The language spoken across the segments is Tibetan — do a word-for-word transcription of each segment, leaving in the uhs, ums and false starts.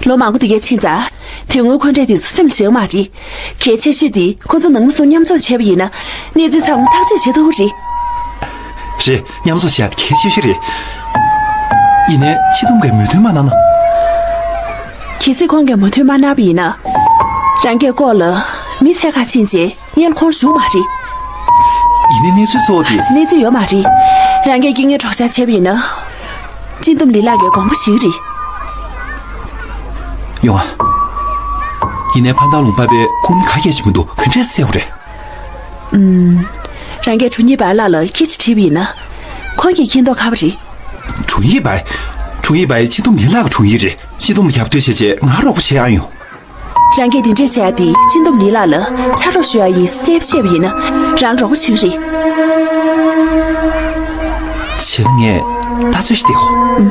ལོ་མང་པོ་དེ་གས་ཕྱིན་ཙང་། དེ་སྔོན་འཁོན་འགྲས་དེ་ཚོ་སེམས་ལ་བཞག་མ་རེད། གལ་ཆེ་ཤོས་དེ་ཁོ་ཚོ་ནང་མི་གསུམ་མཉམ་འཛོམས་བྱས་པ་ཡིན་ན། གནས་ཚུལ་ཚང་མ་ཐག་གཅོད་བྱེད་ཐུབ་ཀྱི་རེད། རེད། མཉམ་འཛོམས་བྱས་དེ་གལ་ཆེ་ཤོས་རེད། ཡིན་ནའི་ཕྱི་ཐུམ་གས་མོས་མཐུན་མ་གནང་ན། གལ་སྲིད་ཁོང་གིས་མོས་མཐུན་མ་གནང་བ་ཡིན་ན། རང་གིས་ལྐོག་ལ་མི་འཚོལ་ག་ཕྱིན་རྗེས། ངས་ཁོང་ཞུ་མ་རེད། ཡིན་ནའི་གནས་ཚུལ་གཙོ་བོ་དེ། གནས་ཚུལ་ཡོད་མ་རེད། རང་གིས་སྐད་ངན་སྒྲོག་སྐྱག་བྱས་པ་ཡིན་ན། སྤྱི་བསྡོམས་ལི་ལགས་ཀྱིས་དགོངས་པ་ཞིག་རེད། ཡོང་ང་། ཡིན་ནའི་ཕན་ཐང་ལུང་པ་པས་ཁོང་ནི་ག་གེ་ཞིག་མི་འདུག་ག་འདྲས་གསལ་བོ་རེད། ཨུམ། རང་གིས་དྲུང་ཡིག་བའི་ལགས་ལ་སྐད་ཆ་དྲིས་པ་ཡིན་ན། ཁོང་གིས་མཁྱེན་མདོག་ཁ་པོ་རེད། དྲུང་ཡིག་བའི། དྲུང་ཡིག་བའི་སྤྱི་བསྡོམས་ལི་ལགས་ཀྱི་དྲུང་ཡིག་རེད། སྤྱི་བསྡོམས་ལ་རྒྱབ་སྐྱོར་བྱས་རྗེས་ང་རོགས་པ་བྱེད་ཨ་ཡོང་། རང་གིས་དེ་འདྲས་བྱས་ཏེ་སྤྱི་བསྡོམས་ལི་ལགས་ལ་ཕྱག་རོགས་ཞུ་ཡ་ཡིན་གསལ་པོ་བཤད་པ་ཡིན་ན། རང་རོགས་པ་བྱེད་ཀྱི་རེད། བྱས་ན་ངས་ལྟ་ཚོད་ཞིག་བལྟས་ཧོ། ཨུམ།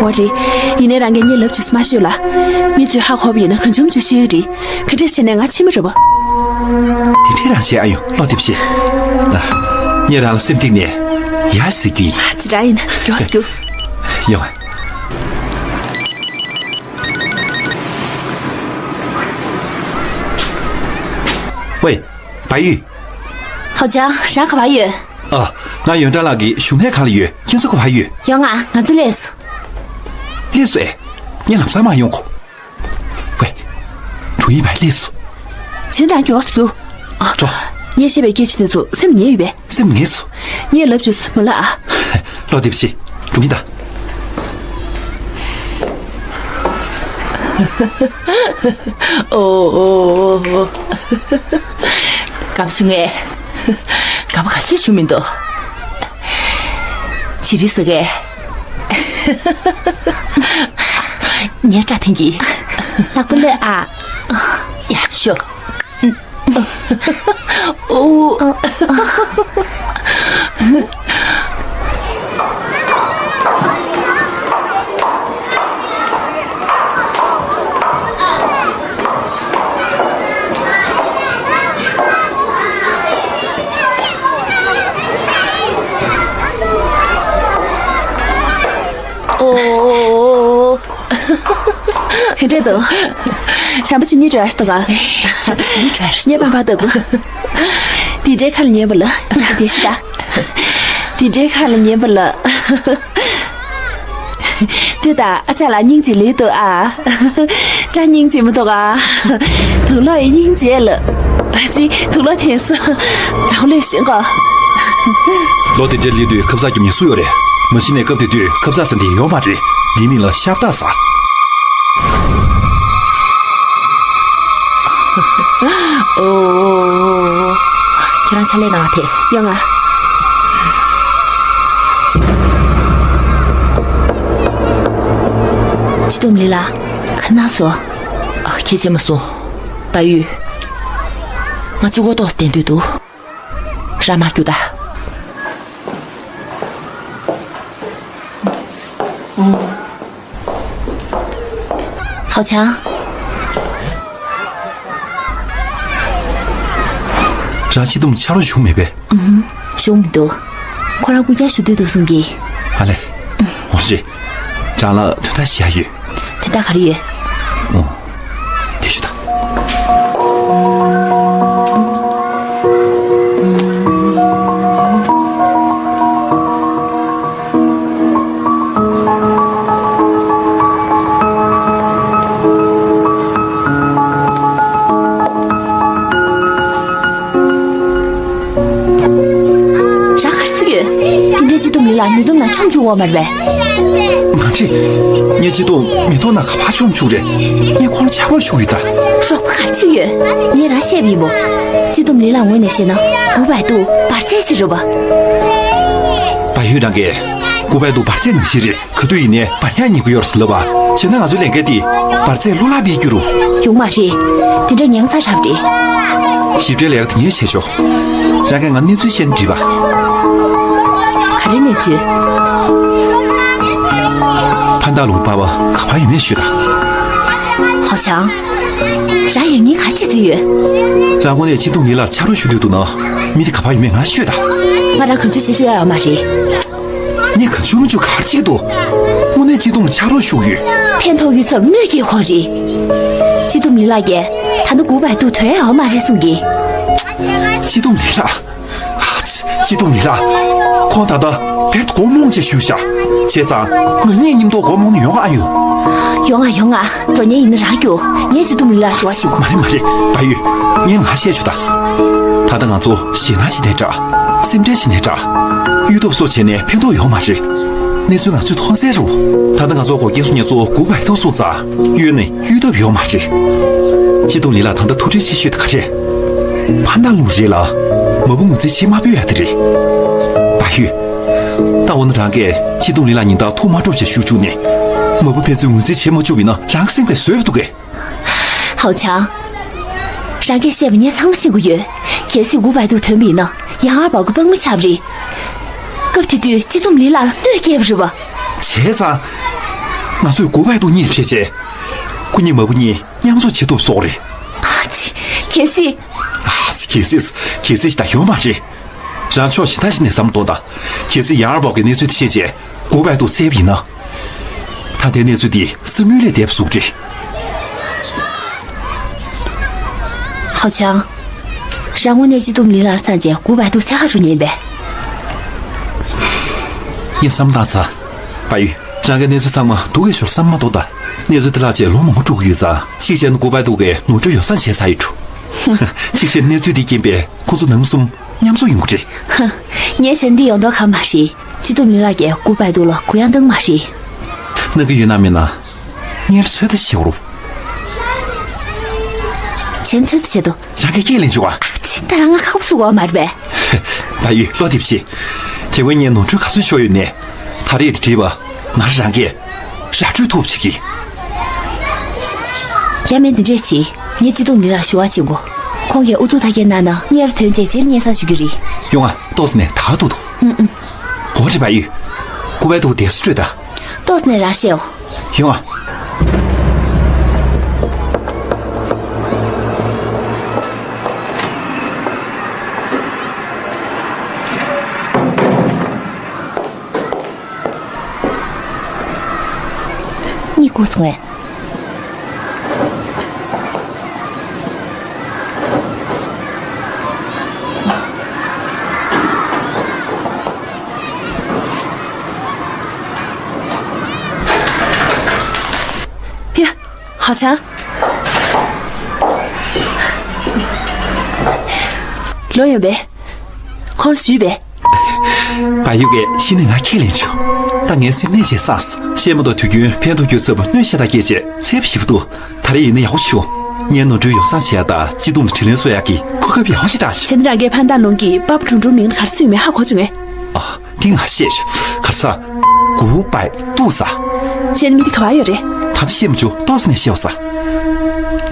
འོ་རེད། ཡིན་ནའི་རང་གིས་ངས་ལབ་རྒྱུ་མ་ཤོད་ལ། མི་ཚོས་ཧ་གོ་བ་ཡིན་ན་གང་བྱུང་བྱུང་བཤད་ཀྱི་རེད། ག་འདྲས་བྱས་ནས་ང་ཕྱི་མི་རེད་པ། དེ་འདྲས་རང་བྱེད་ཨ་ཡོང་། བློ་གཏད་པ་བྱེད། ངས་རང་ལ་སེམས་གཏིང་ནས་ཡ་ཟེར་རྒྱུ་ཡིན། ཨ་ཙི། འདྲ་ཡིན་ན་མགྱོགས་སེ་རྒྱུགས། ཡོང་ང་། ཝེ། བལ་ཡུས། ཧའོ་ཅང་། རང་ག་པར་ཡོད། ཨ། ང་ཡོན་ཀྲང་ལགས་ཀྱི་བཞུགས་གནས་ཁང་ལ་ཡོད། ཁྱེད་ཚོ་ག་པར་ཡོད། ཡོང་ང་། ང་ཚོ་སླེབས་སོང་། སླེབས་སོང་ཨེ། ངས་ལམ་སང་མར་ཡོང་གོ། ཝེ། དྲུང་ཡིག་བའི་སླེབས་སོང་། བྱས་ན་རང་མགྱོགས་སེ་རྒྱུགས། ཨ། འགྲོ། ངས་བཤད་པའི་སྐད་ཆ་དེ་ཚོ་སེམས་ཉན་ཡོད་པས། སེམས་ངེས་སོ། ངས་ལབ་བཅུག་སོང་། མ་ལབ་ཨ། བློ་གཏད་པ་བྱེད། འགྲོ་གི་ད། ཨོ་ཨོ་ཨོ། དགའ་པོ་བྱུང་ངས། དགའ་པོ་ག་ཚོད་བྱུང་མི་འདུག་ཇི་རིགས་ཟེར་གས། ངའི་སྐྲ་འཐེན་གྱིས། ལྷག་པ་ལོས་ཨ། ཡ་ཤོག་ཨོ། ཨོ། ག་འདྲ་འདུག་བྱམས་པ་བྱེད་སྙིང་བྲོ་ཡ་ཞིག་འདུག་ག་བྱམས་པ་བྱེད་སྙིང་བྲོ་ཡ་ཞིག་སྙན་པ་འབར་འདུག་དེ་འདྲའི་ཁ་ལ་ཉན་པ་ལ་བདེ་ཤི་ད། དེ་འདྲའི་ཁ་ལ་ཉན་པ་ལ། དེ་ད་ཨ་ཅག་ལ་སྙིང་རྗེ་ལོས་འདུག་ཨ། སྐྲ་སྙིང་རྗེ་མི་འདུག་ག་དུག་ལོག་ཡི་སྙིང་རྗེ་ལ། བ་ཚི་དུག་ལོག་འཐེན་སོང་། ལག་ལོས་ཤེས་གོ་ལོ་དེ་འདྲའི་སླེབས་དུས་ཁབ་ཟས་རྒྱབ་མཁན་སུ་ཡོད་རེད། མ་གཞི་ནས་སྐབས་དེ་དུས་ཁབ་ཟས་ཟེར་འདི་ཡོད་མ་རེད། འདིའི་མིང་ལ་ཤ་སྟག་ཟེར། ཨོ། ཁྱེད་རང་ཕྱག་ལས་གནང་བ་དེ། ཡོང་ང་། སྤྱི་བསྡོམས་ལི་ལགས། ག་རེ་གནང་སོང་། ཨ། གལ་ཆེ་མ་སོང་། བལ་ཡུས། ང་གཅིག་པོ་ཏོག་ཙམ་བསྡད་འདོད་འདུག་རང་མར་རྒྱུགས་དང་། ཧའོ་ཅང་། རང་སྤྱི་བསྡོམས་ལ་ཕྱག་རོགས་ཞུ་མེད་པས། ཨུམ། ཞུ་མི་འདུག་ཁོ་རང་སྐུ་རྐྱང་ཞུ་འདོད་འདུག་གསུང་གི། ཨ་ལས། འོ་རེད། རང་ལ་དོན་དག་ཞིག་ཡོད། དོན་དག་ག་རེ་ཡོད། ཨོ། དེ་ཞུ་དང་། རང་ག་རེ་ཟེར་གྱི་ཡོད། དེ་འདྲའི་སྤྱི་བསྡོམས་ལི་ལགས་མི་བསྡོམས་ནང་མཆོང་བཅུག་ཡོད་མ་རེད་པས། མ་རེད། ངས་སྤྱི་བསྡོམས་མི་བསྡོམས་ནང་ག་པར་མཆོང་བཅུག་རེད། ངས་ཁོང་ལ་ཕྱག་རོགས་ཞུ་གི་ཡོད་ད། རོགས་པ་ག་རེ་བྱེད་ཀྱི་ཡོད། ངས་རང་བཤད་པ་ཡིན་པ། སྤྱི་བསྡོམས་ལི་ལགས་ངོས་ནས་བཤད་ན་ཀུ་བའི་ཏུ་འབར་རྫས་ཅིག་རེད་པ། བལ་ཡུས་རང་གིས་ཀུ་བའི་ཏུ་འབར་རྫས་ནང་བཞིན་རེད། ག་དུས་ཡིན་ནའི་འབར་ཡག་ཉེན་ཁ་ཡོད་རེད་ཟེར་ལབ་པ། བྱས་ན་ང་ཚོའི་ལས་འགན་དེ་འབར་རྫས་གློ་ལག་སྤེལ་རྒྱུ་རུ། ཡོང་མ་རེད། དེ་འདྲ་ཉེན་ཁ་ཚ་རབས་རེད། ཞིབ་ཕྲའི་ལས་ཀ་དེ་ངས་བྱས་ཆོག་རང་གིས་ང་གནས་ཚུལ་བཤད་ན་འགྲིག་པ། ག་རེ་གནས་ཚུལ། ཕན་ཐང་ལུང་པ་པ་ག་པར་ཡོད་མེད་ཤོད་དང་། ཧའོ་ཅང་། རང་ཡང་སྙིང་ག་རེ་བྱེད་རྩིས་ཡོད། རང་དངོས་གནས་སྤྱི་བསྡོམས་ལི་ལགས་ལ་ཕྱག་རོགས་ཞུ་འདོད་འདུག་ན། མི་དེ་ག་པར་ཡོད་མེད་ང་ཤོད་དང་། ང་རང་གང་བྱུང་བྱས་ཤོད་ཡག་ཡོད་མ་རེད། ངས་གང་བྱུང་མང་བྱུང་ག་རེ་བྱེད་ཀྱི་འདུག་དངོས་གནས་སྤྱི་བསྡོམས་ལ་ཕྱག་རོགས་ཞུ་གི་ཡོད། ཕན་ཐོགས་ཡོད་ཚད་ལ་གནོད་སྐྱེལ་ཁོ་རེད། སྤྱི་བསྡོམས་ལི་ལགས་ཀྱིས་ད་ལྟ་གུ་པའི་ཏུ་དོན་ཡོད་མ་རེད་གསུང་གི། སྤྱི་བསྡོམས་ལི་ལགས། ཨ་ཙི། སྤྱི་བསྡོམས་ལི་ལགས། ཁོང་ད་ལྟ་བེད་སྒོ་རྨོངས་བྱས་བཞུགས་ཤག་བྱས་ཙང་ང་གཉིས་མཉམ་དུ་སྒོ་རྨོངས་ན་ཡོང་ཨ་ཡོང་། ཡོང་ང་ཡོང་ང་། འགྲོ་མཁན་ཡིན་ན་རང་རྒྱུགས། ངས་སྤྱི་བསྡོམས་ལི་ལགས་ཞུ་བ་བྱེད་དགོས། མ་རེད་མ་རེད། བལ་ཡུལ། ངས་ང་བཤད་ཆོག་ད། ད་ལྟ་ང་ཚོ་ཞེད་སྣང་བྱེད་ནའི་འདྲ། སེམས་ཁྲལ་བྱེད་ནའི་འདྲ། གཡུལ་སྟོབས་སོགས་བྱས་ནས་ཕན་ཐོགས་ཡོད་མ་རེད། གནས་ཚུལ་ང་ཚོས་མཐོང་གསལ་རེད། ད་ལྟ་ང་ཚོ་འགོག་རྐྱེན་སོགས་ཉེན་ཚོ་གུ་པའི་ཏུ་སོང་ཙང་གཡུལ་ནས་གཡུལ་སྟོབས་ཡོད་མ་རེད། སྤྱི་བསྡོམས་ལི་ལགས་ད་ལྟ་ཐུགས་ཁྲལ་ཆེ་ཤོས་དེ་ག་རེད། ཕ་མ་ལུང་རེད་ལ། མ་བུ་ངོས་འཛིན་བྱེད་མ་ཕོད་ཡ་དེ་རེད། བལ་ཡུལ། ད་འོ་ན་རང་གིས་སྤྱི་བསྡོམས་ལི་ལགས་ཉིན་ལྟར་ཐུགས་མ་སྤྲོ་བྱས་བཞུགས་བཅུག་ནས། མ་བུ་ཕན་ཚུན་ངོས་འཛིན་བྱེད་མ་བཅུག་པ་ཡིན་ན་རང་སེམས་པས་བཟོད་པ་འདུག་གས། ཧའོ་ཆང་། རང་གིས་བཤད་པ་ངས་ཚང་མ་ཤེས་ཀྱི་ཡོད། གལ་སྲིད་གུ་པའི་ཏུ་ཐོན་པ་ཡིན་ན་ཡང་ཨར་པའོ་གི་དཔང་མི་ཆགས་པ་རེད། སྐབས་དེ་དུས་སྤྱི་བསྡོམས་ལི་ལགས་ལ་གནོད་སྐྱེལ་བ་རེད་པ། བྱས་ཙང་། ང་ཚོས་གུ་པའི་ཏུ་གཉིད་བྱས་བྱས། ཁོ་གཉིས་མ་བུ་གཉིས་མཉམ་འཛོམས་བྱེད་ཐུབ་སོགས་རེད། ཨ་ཙི། གལ་སྲིད། ཨ་ཙི། གལ་སྲིད། གལ་སྲིད་ཞིག་ད་ཡོད་མ་རེད། རང་ཕྱོགས་གཞན་དག་ཞིག་ནས་བསམ་བློ་གཏོང་དང་། གལ་སྲིད་ཡང་ཨར་པའོ་གི་གནས་ཚུལ་དེ་ཤེས་རྗེས་གུ་པའི་ཏུ་བསད་པ་ཡིན་ན། ད་ལྟའི་གནས་ཚུལ་འདི་བསམ་ཡུལ་ལས་འདས་པ་ཟུག་རེད། ཧའོ་ཆང་། རང་དངོས་གནས་སྤྱི་བསྡོམས་ལི་ལགས་ལ་གསན་རྗེས་གུ་པའི་ཏུ་འཚོལ་ག་འགྲོ་མཁན་ཡིན་པས། ངས་བསམ་བློ་བཏང་ཚར། བལ་ཡུལ། རང་གིས་གནས་ཚུལ་ཚང་མ་སྡུག་གི་ཞོར་བསམ་མ་གཏོང་དང་། གནས་ཚུལ་འདི་བརླག་རྗེས་ལོ་མང་པོ་འགྲོ་གི་ཡོད་ཙང་། གཅིག་བྱས་ན་གུ་པའི་ཏུ་གིས་ནོར་འཁྲུལ་ཡོ་བསྲང་བྱས་ཚར་ཡོད་འགྲོ། གཅིག་བྱས་ན་གནས་ཚུལ་འདི་རྐྱེན་པས་ཁོ་ཚོ་ནང་མི་གསུམ་མཉམ་འཛོམས་ཡོང་གི་རེད། ཧ། ངས་བྱས་ན་འདི་ཡོང་མདོག་ཁ་པོ་མ་རེད། སྤྱི་བསྡོམས་ལི་ལགས་ཀྱིས་གུ་པའི་ཏུ་ལ་གུ་ཡངས་བཏང་མ་རེད། གནང་གི་ཡོད་ན་མེད་ན། ངས་ཚོད་ལྟ་བྱེད་རོགས། བྱས་ན་ཚོད་ལྟ་བྱེད་དོ། རང་གིས་ཁས་ལེན་བྱུང་བ། ད་རང་ང་ཁག་པོ་བཟོ་དགོས་མ་རེད་པས། བལ་ཡུལ། བློ་གཏད་བྱེད། དེ་སྔོན་ངས་ནོར་འཁྲུལ་ག་ཚོད་ཤོར་ཡོད་ནའི། ད་རེས་དེ་བྲིས་པ་ང་རང་གིས་ར་སྤྲོད་ཐུབ་བྱེད་ཀྱི། ཡ་མེད་འདི་འདྲས་བྱེད། ངས་སྤྱི་བསྡོམས་ལི་ལགས་ལ་ཞུ་བ་བྱེད་དགོས། ཁོང་གིས་ཨུ་ཚུགས་ཐབས་སྐྱེ་གནང་ན་སྔོན་ལ་ཐོན་རྗེས་རྗེས་སྙན་སེང་ཞུ་རྒྱུ་རེད། ཡོང་ང་། ཏོག་ཙམ་ནས་ད་འདུག་འདུག་ཨུ་ཨུ། འོ་རེད། བལ་ཡུལ། གུ་པའི་ཏུ་དེ་སུ་སྤྲོད་ད། ཏོག་ཙམ་ནས་རང་བཤད་འོ། ཡོང་ང་། གཉིད་ཁུག་སོང་ངས། ཡ། ཧའོ་ཆང་། ལོ་ཡོང་པས། ཁོང་ཞུས་པས། བལ་ཡུལ་གྱིས་གཞི་ནས་ང་ཁས་ལེན་བྱུང་། ད་ངའི་སེམས་ནད་ཅིག་སངས་སོང་། བཤད་མ་གཏོགས་དུས་རྒྱུན་ཕན་ཐོགས་རྒྱུ་ཚབ་གནོད་ཤ་སྟག་སྐྱེས་བྱས་འཚེར་བ་ཞེ་པོ་འདུག་ད་རེས་ཡིན་ན་ཡག་པོ་བྱུང་། ངས་ནོར་འཁྲུལ་ཡོ་བསྲང་བྱས་ཡ་དང་སྤྱི་བསྡོམས་ལ་དྲིན་ལན་གསོ་ཡག་གི་གོ་སྐབས་ཡག་པོ་ཞིག་རག་བྱུང་། བྱས་ན་རང་གིས་ཕན་ཐོགས་ལུང་གིས་པ་ཕ་ཁྲུང་ཁྲུང་མིང་ལ་ག་རེ་གསོལ་མིན་ཧ་གོ་བྱུང་ངས། ཨ། འདི་ང་བཤད་ཆོག་ག་རེ་ཟ། གུ་པའི་ཏུ་ཟ། བྱས་ན་མི་འདི་ག་པར་ཡོད་རེད། ད་ལྟ་བཤད་མ་བཅུག་ཏོག་ཙམ་ནས་བཤད་པ་ཟ།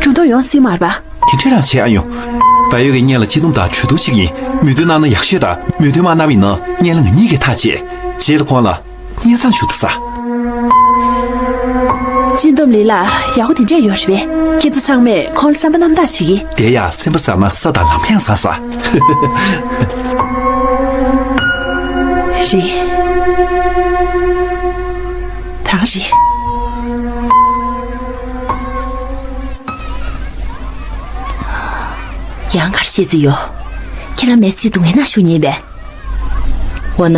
འགྱུར་ལྡོག་ཡོང་སྲིད་མ་རེད་པ། དེ་འདྲས་རང་བྱེད་ཨ་ཡོང་། བལ་ཡུལ་གྱིས་སྔོན་ལ་སྤྱི་བསྡོམས་དང་གྲོས་བསྡུར་བྱེད་ཀྱི་ཡིན། མོས་མཐུན་གནང་ན་ཡག་ཤོས་དང་། མོས་མཐུན་མ་གནང་བ་ཡིན་ན་སྔོན་ལ་ང་གཉིས་ཀྱིས་ཐག་བཅད། རྗེས་ལ་ཁོང་ལ་སྙན་སེང་ཞུ་ད་ཟ། སྤྱི་བསྡོམས་ལི་ལགས་ཡག་པོ་དེ་འདྲས་ཡོད་རེད་པས། ཁྱེད་ཚོ་ཚང་མས་ཁོང་ལ་བསམ་པ་རྣམ་དག་བྱེད་ཀྱི། དེ་ཡ་སེམས་པ་བཟང་ན་ས་དང་ལམ་ཡང་བཟང་ས། རེད། ད་ག་རེད། ཡང་ག་རེ་བཤད་རྩིས་ཡོད། ཁྱེད་རང་མེད་ཚེ་སྡུག་བསྔལ་ན་བཞུགས་ཉེན་པས། འོ་ན།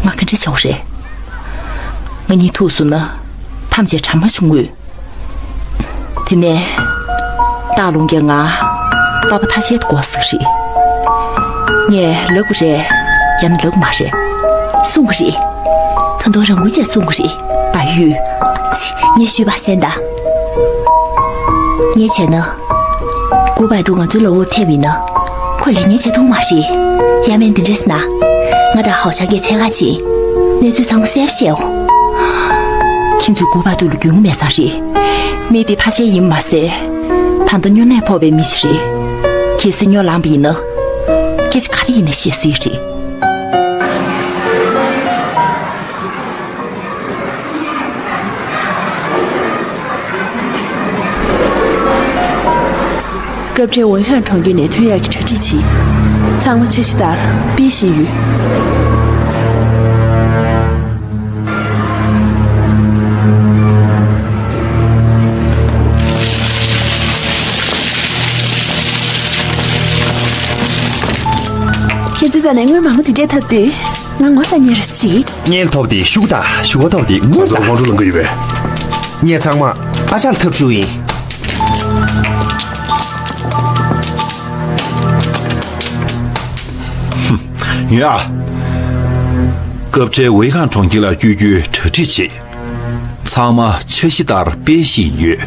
ང་ག་འདྲ་བྱ་བ་རེད། ང་གཉིད་ཐུག་སོང་ན། ཐམས་ཅད་དྲ་མ་བྱུང་ངོས། དེ་ནས། སྟག་ལུང་གིས་ང་། པ་ཕ་ཐ་ཤལ་དུ་འགོག་ཟེར་གི་རེད། ངས་ལབ་དགོས་རེད། ཡང་ན་ལབ་དགོས་མ་རེད། གསུང་གི་རེད། ད་དུང་རང་འགུལ་བྱས་གསུང་གི་རེད། བལ་ཡུལ། ཚེ། ངས་ཞུས་པ་གསན་དང་། ངས་བྱས་ན། གུ་པའི་ཏུ་ང་ཚོའི་ལོགས་ལ་ཐེབས་ཡིན་ན། ཁོས་ལས་ངན་བྱེད་ཐུབ་མ་རེད། ཡ་མེད་འདི་འདྲས་ན། ང་དང་ཧའོ་ཆང་གིས་འཚོལ་ག་ཕྱིན། གནས་ཚུལ་ཚང་མ་གསལ་པོ་བཤད་འོང་། ཁྱེད་ཚོས་གུ་པའི་ཏུ་ལ་རྒྱུས་མངའ་མེད་ས་རེད། མི་དེ་ཐ་ཤལ་ཡིན་མ་ཟད། ད་ལྟ་སྨྱོ་ནད་ཕོག་པའི་མི་ཞིག་རེད། གལ་སྲིད་སྨྱོ་ལངས་པ་ཡིན་ན། སྐད་ཆ་ག་རེ་ཡིན་ན་བཤད་སྲིད་རེད། སྐབས་འཕྲལ་ཝུན་ཧན་གྲོང་ཁྱེར་ནས་ཐོན་ཡག་གི་གྲ་སྒྲིག་བྱེད། ཚང་མ་འཆར་གཞི་ལྟར་སྤེལ་བཞིན་ཡོད། ད་ནས་དངུལ་མང་པོ་དེ་འདྲས་ཐོབ་དུས་ང་ངོ་ཚ་ཉེར་ཞིག་བརྙན་ཐོབ་དེ་ཤུགས་དང་ཤུགས་ཐོབ་དེ་དངུལ་དང་། ཁོང་ཁྲོ་ལངས་ཀྱི་ཡོད་པས། ངས་ཚང་མ་ཨ་ཅག་ལ་ཐབས་ཞུ་ཡིན། ཉོན་ཨ། སྐབས་འཕྲལ་ཝེ་ཁང་གྲོང་ཁྱེར་ལ་བསྐྱོད་རྒྱུའི་གྲ་སྒྲིག་བྱེད། ཚང་མ་འཆར་གཞི་ལྟར་སྤེལ་བཞིན་ཡོད།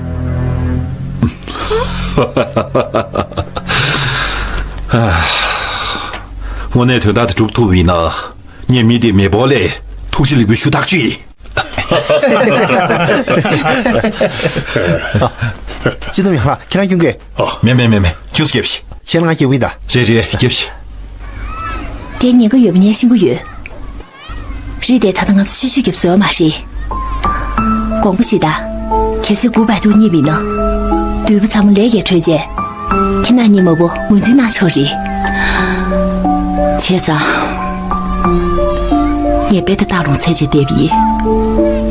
དངོས་གནས་དོན་དག་དེ་འགྲུབ་ཐུབ་པ་ཡིན་ན། ངས་མི་དེ་མེས་པོ་ལས་ཐུགས་རྗེ་ལེགས་འབུལ་ཞུ་ཐག་ཆོད་ཡིན། སྤྱི་འདོམས་ཡག་ལགས། ཁྱེད་རང་སྐྱོན་གྱི། ཨ། མེད་མེད་མེད་མེད། ཁྱོད་སྐྱབས་ཤིག་ཁྱེད་རང་སྐྱབས་ཀྱི་ད། རེད་རེད། སྐྱབས་ཤིག་དེ་ཉེན་ཁ་ཡོད་པ་ངས་ཤེས་ཀྱི་ཡོད། རི་དེ་ད་ལྟ་ང་ཚོ་ཆུ་ཤུར་རྒྱབ་བཟོ་བ་མ་རེད། དགོངས་པ་བཞེས་དང་། གལ་སྲིད་གུ་པའི་ཏུ་རྙེད་པ་ཡིན་ན། འདུས་པ་ཚང་མ་ལས་ཀྱིས་གྲོལ་རྗེས། ཁྱེད་རང་གཉིས་མ་བུ་ངོས་འཛིན་གནང་ཆོག་རེད། བྱས་ཙང་། ངས་དཔེ་ལྟ་སྟངས་རུང་ཚད་བྱས་བསྡད་པ་ཡིན།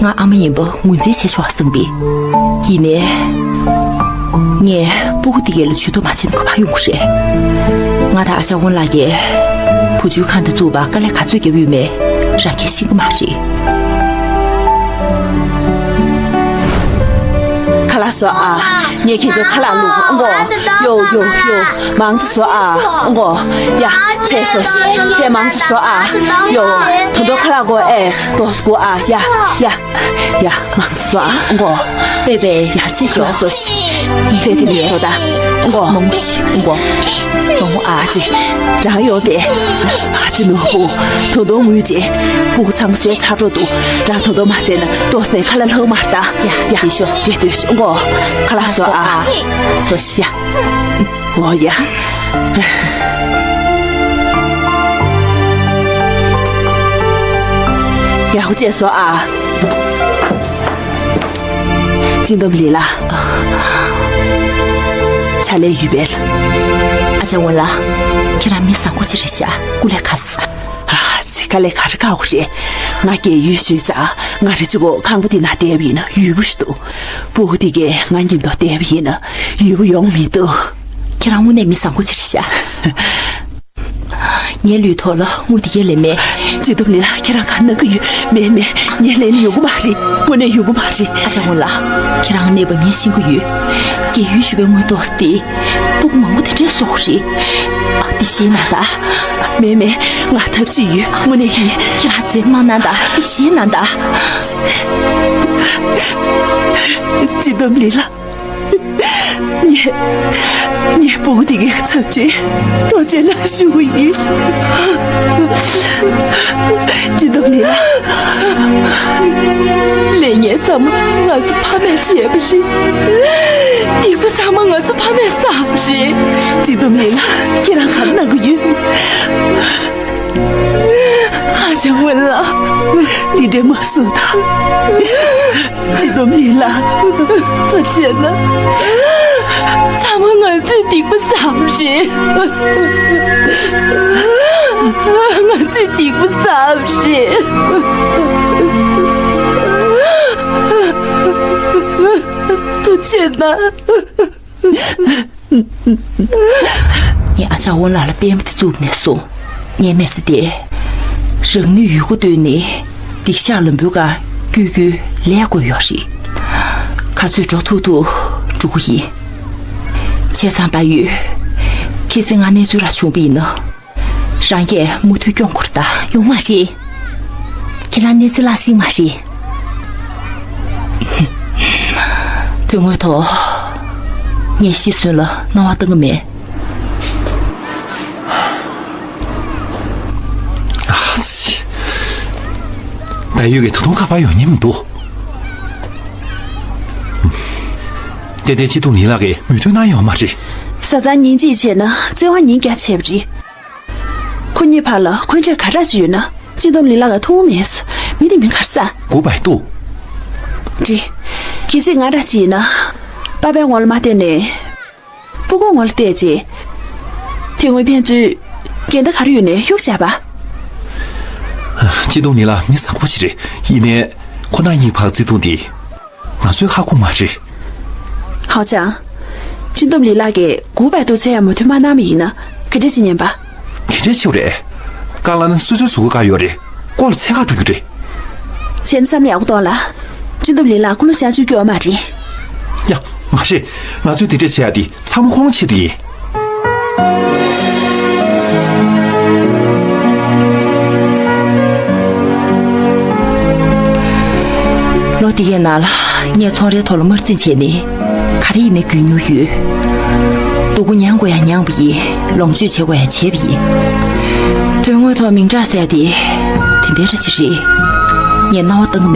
ང་ཨ་མ་ཡིན་པ་ངོས་འཛིན་བྱེད་ཆོག་བསམ་པས། ཡིན་ནའི། ངས་སྤུ་གུ་འདི་གས་ལ་ཇུས་གཏོགས་མ་བྱས་ན་ག་པར་ཡོང་གི་རེད། ང་དང་ཨ་ཅག་ཝུན་ལགས་ཀྱིས་བུ་བཅོལ་ཁང་འདི་བཙུགས་པར་དཀའ་ལས་ག་ཚོད་བརྒྱབ་ཡོད་མེད་རང་གིས་ཤེས་ཀྱི་མ་རེད། ཁ་ལག་བཟོ་ཨ། ངས་ཁྱེད་ཚོ་ཁ་ལག་བླུག་ཨང་གོ། ཡོ་ཡོ་ཡོ། མང་ཙམ་བཟོ་ཨ། ཨང་གོ། ཡ། ཚལ་བཟོ་ཤིག་ཚལ་མང་ཙམ་བཟོ་ཨ། ཡོ། ད་དུང་ཁ་ལག་གོ་ཨེ། ཏོག་ཙམ་དགོས་ཨ། ཡ། ཡ། ཡ། མང་ཙམ་བཟོ་ཨ། ཨང་གོ། པེ་པེ། ཡར་ཚལ་ཞོག་བཟོ་ཤིག་ཚལ་དེ་ནས་བཟོ་ད། ཨང་གོ། མང་པོ་ཞིག་ཨང་གོ། མང་པོ་ཨ་ཙི། རང་ཡོང་དེ། ཨ་ཙི་ནོར་བུ། ད་དུང་ངུས་ཅེ། སྤུ་གུ་ཚང་མ་ཟས་ཚར་འགྲོ་འདུག་རང་ད་དུང་མ་ཟས་ན་ཏོག་ཙམ་ཁ་ལག་ལྷག་མ་རེད་ད། ཡ། ཡ། དེ་ཤོག་དེ་སྡོད་ཤོག་ཨང་གོ། ཁ་ལག་བཟོ་ཨ། བཟོ་ཤིག་ཡ། འོ་ཡ། ཡག་པོ་བྱས་སོང་ཨ། སྤྱི་འདོམས་ལི་ལགས། ཕྱག་ལས་ཡོད་པས། ཨ་ཅག་ཝུན་ལགས། ཁྱེད་རང་མི་བཟང་པོ་ཅིག་རེད་ཤག་སྐུ་ལས་ཁག་སོང་། ཨ་ཙི། དཀའ་ལས་ག་རེ་ཁག་པོ་རེད། ང་རྒས་ཡོལ་ཞུས་ཙང་ང་རེ་གཅིག་པོ་ཁང་པ་འདི་ན་བསྡད་པ་ཡིན་ན་ཡུས་པོ་ཞིག་འདུག་སྤུ་གུ་འདི་གས་ང་མཉམ་དུ་བསྡད་པ་ཡིན་ན་ཡུས་པོ་ཡོང་མི་འདུག་ཁྱེད་རང་དངོས་གནས་མི་བཟང་པོ་ཅིག་རེད་ཤག་ངའི་ལུས་ཐོག་ལ་དངུལ་དེ་གས་ལེན་མེད། སྤྱི་འདོམས་ལི་ལགས། ཁྱེད་རང་ག་རེ་གནང་གི་ཡོད། མེད་མེད། ངས་ལེན་ཡོང་གི་མ་རེད། དངོས་གནས་ཡོང་གི་མ་རེད། ཨ་ཅག་ཝུན་ལགས། ཁྱེད་རང་གནས་བབ་ངས་ཤེས་ཀྱི་ཡོད། རྒས་ཡོལ་ཞུས་པའི་དངུལ་ཏོག་ཙམ་དེ། སྤུ་གུ་མང་པོ་དེ་འདྲས་གསོ་གི་རེད། ཨ། འདི་བཞེས་གནང་དང་། མེད་མེད། ང་ཐབས་ཤེས་ཡོད། དངོས་གནས་ཡིན། ཁྱེད་རང་རྗེས་མ་གནང་དང་། འདི་བཞེས་གནང་དང་། སྤྱི་འདོམས་ལི་ལགས། ངས། ངས་སྤུ་གུ་དེ་གའི་ཚབ་བྱས་ཐུགས་རྗེ་གནང་ཞུ་གི་ཡིན། སྤྱི་འདོམས་ལི་ལགས། ལས་ངན་ཚང་མ་ང་ཚོ་ཕ་མས་བྱས་པ་རེད། སྡིག་པ་ཚང་མ་ང་ཚོ་ཕ་མས་བསགས་པ་རེད། སྤྱི་འདོམས་ལི་ལགས། ཁྱེད་རང་ག་རེ་གནང་གི་ཡོད། ཨ་ཅག་ཝུན་ལགས། འདི་འདྲས་མ་གསུངས་དང་། སྤྱི་འདོམས་ལི་ལགས། ཐུགས་རྗེ་གནང་། ཚང་མ་ང་ཚོས་སྡིག་པ་བསགས་པ་རེད། ང་ཚོས་སྡིག་པ་བསགས་པ་རེད། ཐུགས་རྗེ་གནང་། ངས་ཨ་ཅག་ཝུན་ལགས་ལ་པད་མ་དེ་བཙུགས་ནས་བཟུང་། ངའི་མི་ཚེ་དེ། རང་ནུས་ཡོད་རྒུ་བཏོན་ནས་སྡིག་བཤགས་ལམ་བུའི་སྒང་བསྐྱོད་རྒྱུའི་ལས་བགོས་ཡོད་རེད། ག་ཚོད་འགྲོ་ཐུབ་ཐུབ་འགྲོ་གི་ཡིན། བྱས་ཙང་ད་ཡོད། གལ་སྲིད་ང་གནས་ཚུལ་རག་བྱུང་བ་ཡིན་ན། རང་གིས་མུ་མཐུད་སྐྱོང་དགོས་རེད་ད། ཡོང་མ་རེད། ཁྱེད་རང་གནས་ཚུལ་བརླག་སྲིད་མ་རེད། དོན་དངོས་ཐོག་ངས་ཤི་གསོན་ལ་སྣང་བ་གཏང་གི་མེད། ཨ་ཙི། ད་ཡོད་ཀྱི་ད་དུང་ཁ་པར་ཡོང་མཁན་མི་འདུག་ཏན་ཏན་སྤྱི་འདོམས་ལི་ལགས་ཀྱིས་མོས་མཐུན་གནང་ཡོད་མ་རེད། བཟའ་ཚང་ཉིན་གཅིག་བྱས་ན་བརྩེ་བ་ཉིན་བརྒྱ་བྱས་པ་རེད། ཁོ་གཉིས་བར་ལ་འཁོན་འགྲས་ག་འདྲ་ཅིག་ཡོད་ན་སྤྱི་འདོམས་ལི་ལགས་ལ་ཐུག་མེད། མི་དེ་མི་གར་ས། གུ་པའི་ཏུ། རེད། གལ་སྲིད་ང་འདྲ་ཅིག་ཡིན་ན། པ་ཕའི་ངོ་ལ་མ་བལྟས་ནས། སྤུ་གུ་ངོ་ལ་བལྟས་རྗེས། དེ་སྔོན་ཕན་ཚུན་འགལ་ཟླ་ག་རེ་ཡོད་ནའི་གཡུག་བཞག་པ། སྤྱི་འདོམས་ལི་ལགས་མི་བཟང་པོ་ཞིག་རེད། ཡིན་ནའི། ཁོ་རང་གཉིས་བར་བརྩེ་དུང་འདི། ང་ཚོའི་ཁ་ཁུ་མ་རེད། ཧའོ་ཅང་། སྤྱི་འདོམས་ལི་ལགས་ཀྱིས་གུ་པའི་ཏུ་ཚེ་ཡང་མོས་མཐུན་མ་གནང་བ་ཡིན་ན་ག་འདྲ་ཅིག་ཉན་པ། ག་འདྲ་ཆེ་བ་རེད། བཀག་ལབ་ན་སོ་སོའི་གཟུགས་པོ་བཀག་ཡོད་རེད། ཀོ་ལ་ཚད་བཀག་འགྲོ་རྒྱུ་རེད། བྱས་ན་བསམ་ཡག་པོ་གཏོང་ལ། སྤྱི་འདོམས་ལི་ལགས་ཀུ་ལུ་ཤ་ཆུ་སྐྱོ་བ་མ་རེད། ཡ། མ་རེད། ང་ཚོས་དེ་འདྲས་བྱེད་ཡ་དེ་ཚང་མ་ཁོང་ཆེད་དུ་ཡིན། ལོ་འདི་གའི་ནང་ལ་ངས་ཚོང་རའི་ཐོག་ལ་དམར་འཛིང་བྱས་ནས་ག་རེ་ཡིན་ནའི་རྒྱུ་ཉོས་ཡོད། སྡུག་པོ་མྱངས་དགོས་ཡ་མྱངས་པ་ཡིན། ལོངས་སྤྱོད་བྱེད་དགོས་ཡ་བྱས་པ་ཡིན། དོན་དངོས་ཐོག་མིང་གྲགས་ཟེར་ཡ་དེ་དེ་འདྲའི་འདྲ་ཅིག་རེད། ངས་སྣང་བ་བཏང་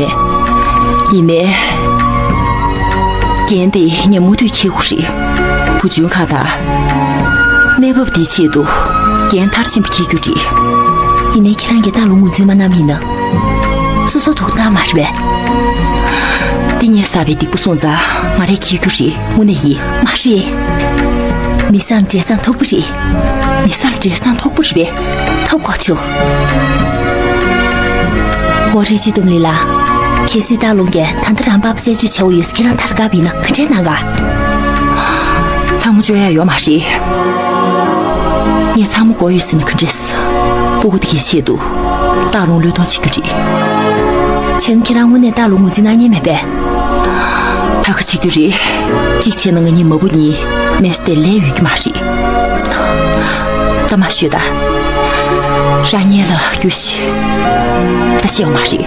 གི་མེད། ཡིན་ནའི། འགན་དེ་ངས་མུ་མཐུད་འཁྱེར་དགོས་རེད། བུ་ཆུང་ཁ་དང་། གནས་བབ་འདིའི་ཆེད་དུ་འགན་མཐར་ཕྱིན་པ་འཁྱེར་རྒྱུ་རེད། ཡིན་ནའི་ཁྱེད་རང་གིས་རྟ་ལུང་ངོས་འཛིན་མ་གནང་བ་ཡིན་ན། སོ་སོ་སྡུག་ཐག་མ་རེད་པས། འདི་ངས་བསགས་པའི་སྡིག་པ་སོང་ཙང་ང་རས་འཁྱེར་རྒྱུ་རེད། དངོས་གནས་ཡིན། མ་རེད། མི་བཟང་འབྲས་བཟང་ཐོབ་པ་རེད། མི་བཟང་འབྲས་བཟང་ཐོབ་པ་རེད་པས། ཐོབ་དགོས་བྱུང་། འོ་རེད། སྤྱི་འདོམས་ལི་ལགས། གལ་སྲིད་རྟ་ལུང་གིས་ད་ལྟ་རང་པགས་པ་རྩད་གཅོད་བྱེད་དགོས་ཡོད་ཟེར་ཁྱེད་རང་ཐར་དགའ་བ་ཡིན་ན་ག་འདྲས་གནང་ག། ཚང་མ་བཅོལ་ཡ་ཡོད་མ་རེད། ངས་ཚང་མ་དགོས་ཡོད་ཟེར་ན་ག་འདྲས། སྤུ་གུ་དེ་གའི་ཆེད་དུ་རྟ་ལུང་བློས་གཏོང་བྱེད་རྒྱུ་རེད། བྱས་ན་ཁྱེད་རང་དངོས་གནས་རྟ་ལུང་ངོས་འཛིན་གནང་མཁན་མེད་པས། ད་ག་བྱེད་རྒྱུ་རེད། གཅིག་བྱས་ན་ང་གཉིས་མ་བུ་གཉིས་མེ་སྟེ་ལས་ཡོད་ཀྱི་མ་རེད། ད་མ་ཤོད་ད། རང་ཉལ་ལ་རྒྱུ་ཞིག་ད་ཤེས་ཡོང་མ་རེད། ད་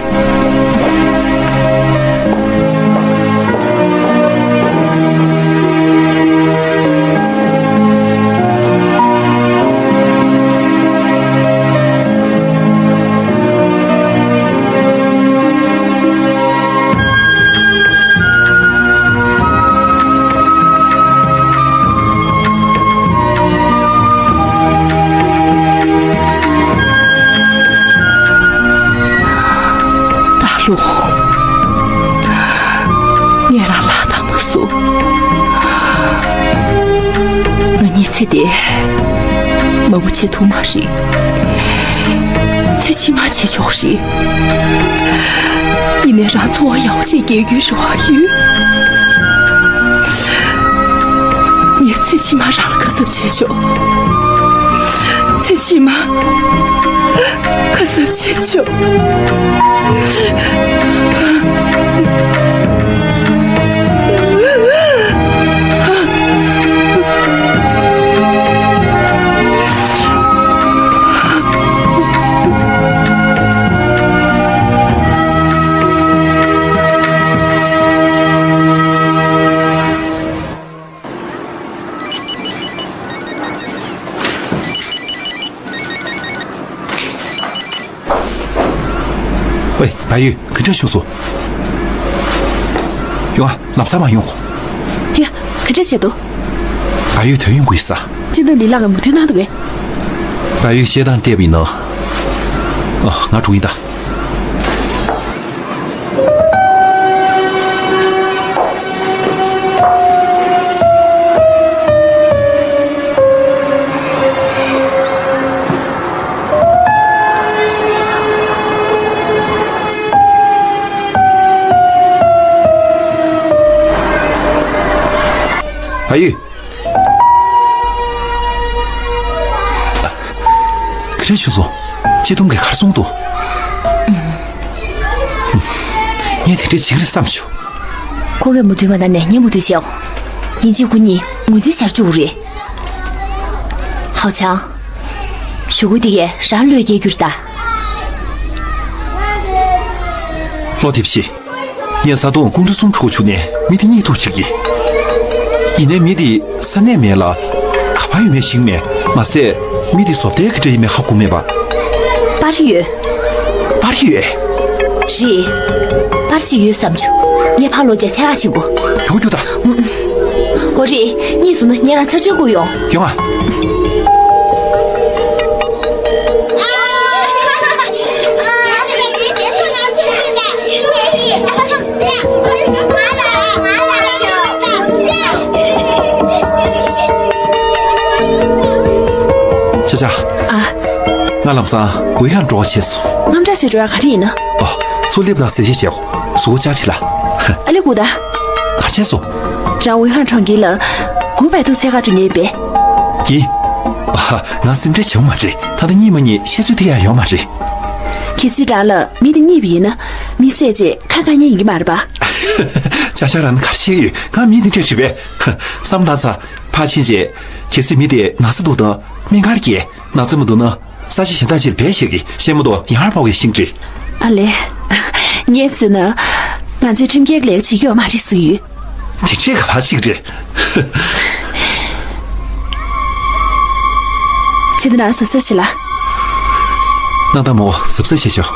ལོ། ངས་རང་ལ་དང་པོ་སུ། ང་གཉིས་ཚེ་འདི་མ་བུ་བྱེད་ཐུབ་མ་རེད། ཚེ་ཕྱི་མ་བྱེད་ཆོག་རེད། ཡིན་ནའི་རང་འཚོ་བ་ཡག་པོ་ཞིག་སྐྱེལ་རྒྱུའི་རེ་བ་ཡོད། ངས་ཚེ་ཕྱི་མ་རང་ལ་ག་ཚབ་བྱེད་ཆོག་ཚེ་ཕྱི་མ། ག་ཚབ་བྱེད་ཆོག་ཝེ། བལ་ཡུལ་ག་འདྲ་བྱུང་སོང་། ཡོང་ཨ། ལམ་སང་མ་ཡོང་གོ། ཡ། ག་འདྲ་བྱས་འདུག་བལ་ཡུལ་དོན་ཡོང་གི་ཡོད་ས། སྤྱི་འདོམས་ལི་ལགས་ཀྱིས་མུ་མཐུད་གནང་འདུག་གས། བལ་ཡུལ་བཤད་སྟངས་བལྟས་པ་ཡིན་ན། ཨ། ང་འགྲོ་ཡིན་ད། ཨ་ཡོད། ག་རེ་བྱུང་སོང་། སྤྱི་འདོམས་ཀྱིས་ག་རེ་གསུངས་འདུག་ངས་དེ་འདྲའི་བྱེད་ཀྱི་རེད་བསམ་བྱུང་། ཁོ་གིས་མུ་མཐུད་མ་གནང་ནས་ངས་མུ་མཐུད་བྱས་འོང་། ཡིན་གཅིག་ཁོ་གཉིས་ངོས་འཛིན་བྱ་རྒྱུ་རེད། ཧའོ་ཆང་། གཞུག་གུ་དེ་གས་རང་བློས་འགེལ་རྒྱུ་རེད་ད། བློ་དེབ་ཤེས། ངས་ས་དོང་ཀུང་ཀྲུ་གསུམ་ཕྲུ་གུ་བྱུང་ནས་མི་དེ་གཉིད་ཐུག་ཆགས་ཀྱི། ཡིན་ནའི་མི་དེ་ས་གནས་མེད་ལ། ག་པར་ཡོད་མེད་ཤེས་མེད། མ་ཟད་མི་དེ་བཟོ་ལྟ་ག་འདྲ་ཡིན་མེད་ཧ་གོ་མེད་པ། པར་ཡོད། པར་ཡོད། རེད། པར་ཅིག་ཡོད་བསམ་བྱུང་། ངས་ཕར་ལོག་བྱས་ཆ་ག་ཆེན་པོ། མགྱོགས་མགྱོགས་ད། གོ་རེད། གཉིད་སོང་ན་ངས་རང་ཚར་གཅིག་བསྐུར་ཡོང་། ཡོང་ཨ། ཆ་ཆ། ཨ། ང་ལམ་སང་ཝེ་ཧན་འགྲོ་བ་བྱས་སོང་། དངངས་སྐྲག་བྱེད་འགྲོ་ཡ་ག་རེ་ཡིན་ན། ཨོ། ཚུར་སླེབས་དང་ཟས་བཅད་བྱས། གཟུགས་པོ་ཅག་ཆེ་ལ། ཨ་ལེ་གུ་ད། ག་བྱས་སོང་། རང་ཝེ་ཧན་གྲོང་ཁྱེར་ལ་དགུ་པའི་ཐུག་ཚད་ཁ་གྲུ་ཉེ་པས། ཡིན། ཨ། ང་སེམས་ཁྲལ་བྱེད་དགོས་མ་རེད། ད་ལྟ་གཉིད་མ་གཉིད་བཤད་ཚོད་དེ་ཡང་ཡོད་མ་རེད། གལ་སྲིད་རང་ལ་མི་དེ་གཉིད་པ་ཡིན་ན། མི་བསད་རྗེས་ཁ་ཁ་ཉན་ཡིན་གྱི་མ་རེད་པ། ཅ་ཅ་རང་ག་རེ་བཤད་ཡོད། ང་མི་དེ་འདྲ་རེད་པས། བསམ་བློ་བཏང་ཚར། ཕར་ཕྱིན་རྗེས། གལ་སྲིད་མི་དེ་ན་ཚ་འདུག་དང་སྨན་ཁང་བསྐྱལ། ན་ཚ་མ་འདུག་ན། ས་ཆ་གཞན་དག་ཅིག་ལ་བེད་སྤྱད་ཀྱི། གཞན་མ་གཏོགས་ཡང་ཧར་འབབ་པའི་ཤིང་འབྲས། ཨ་ལས། ངས་ཟེར་ན། ང་ཚོའི་ཁྲིམས་འགལ་ལས་ཀ་བྱེད་ཀྱི་ཡོད་མ་རེད་ཟེར་གྱི་ཡོད། དེ་འདྲའི་ག་བ་ཅིག་རེད། ཚེ་འདི་རང་གཟབ་གཟབ་བྱེད་ལ། གནང་དང་མོ་གཟབ་གཟབ་བྱེད་ཤོག་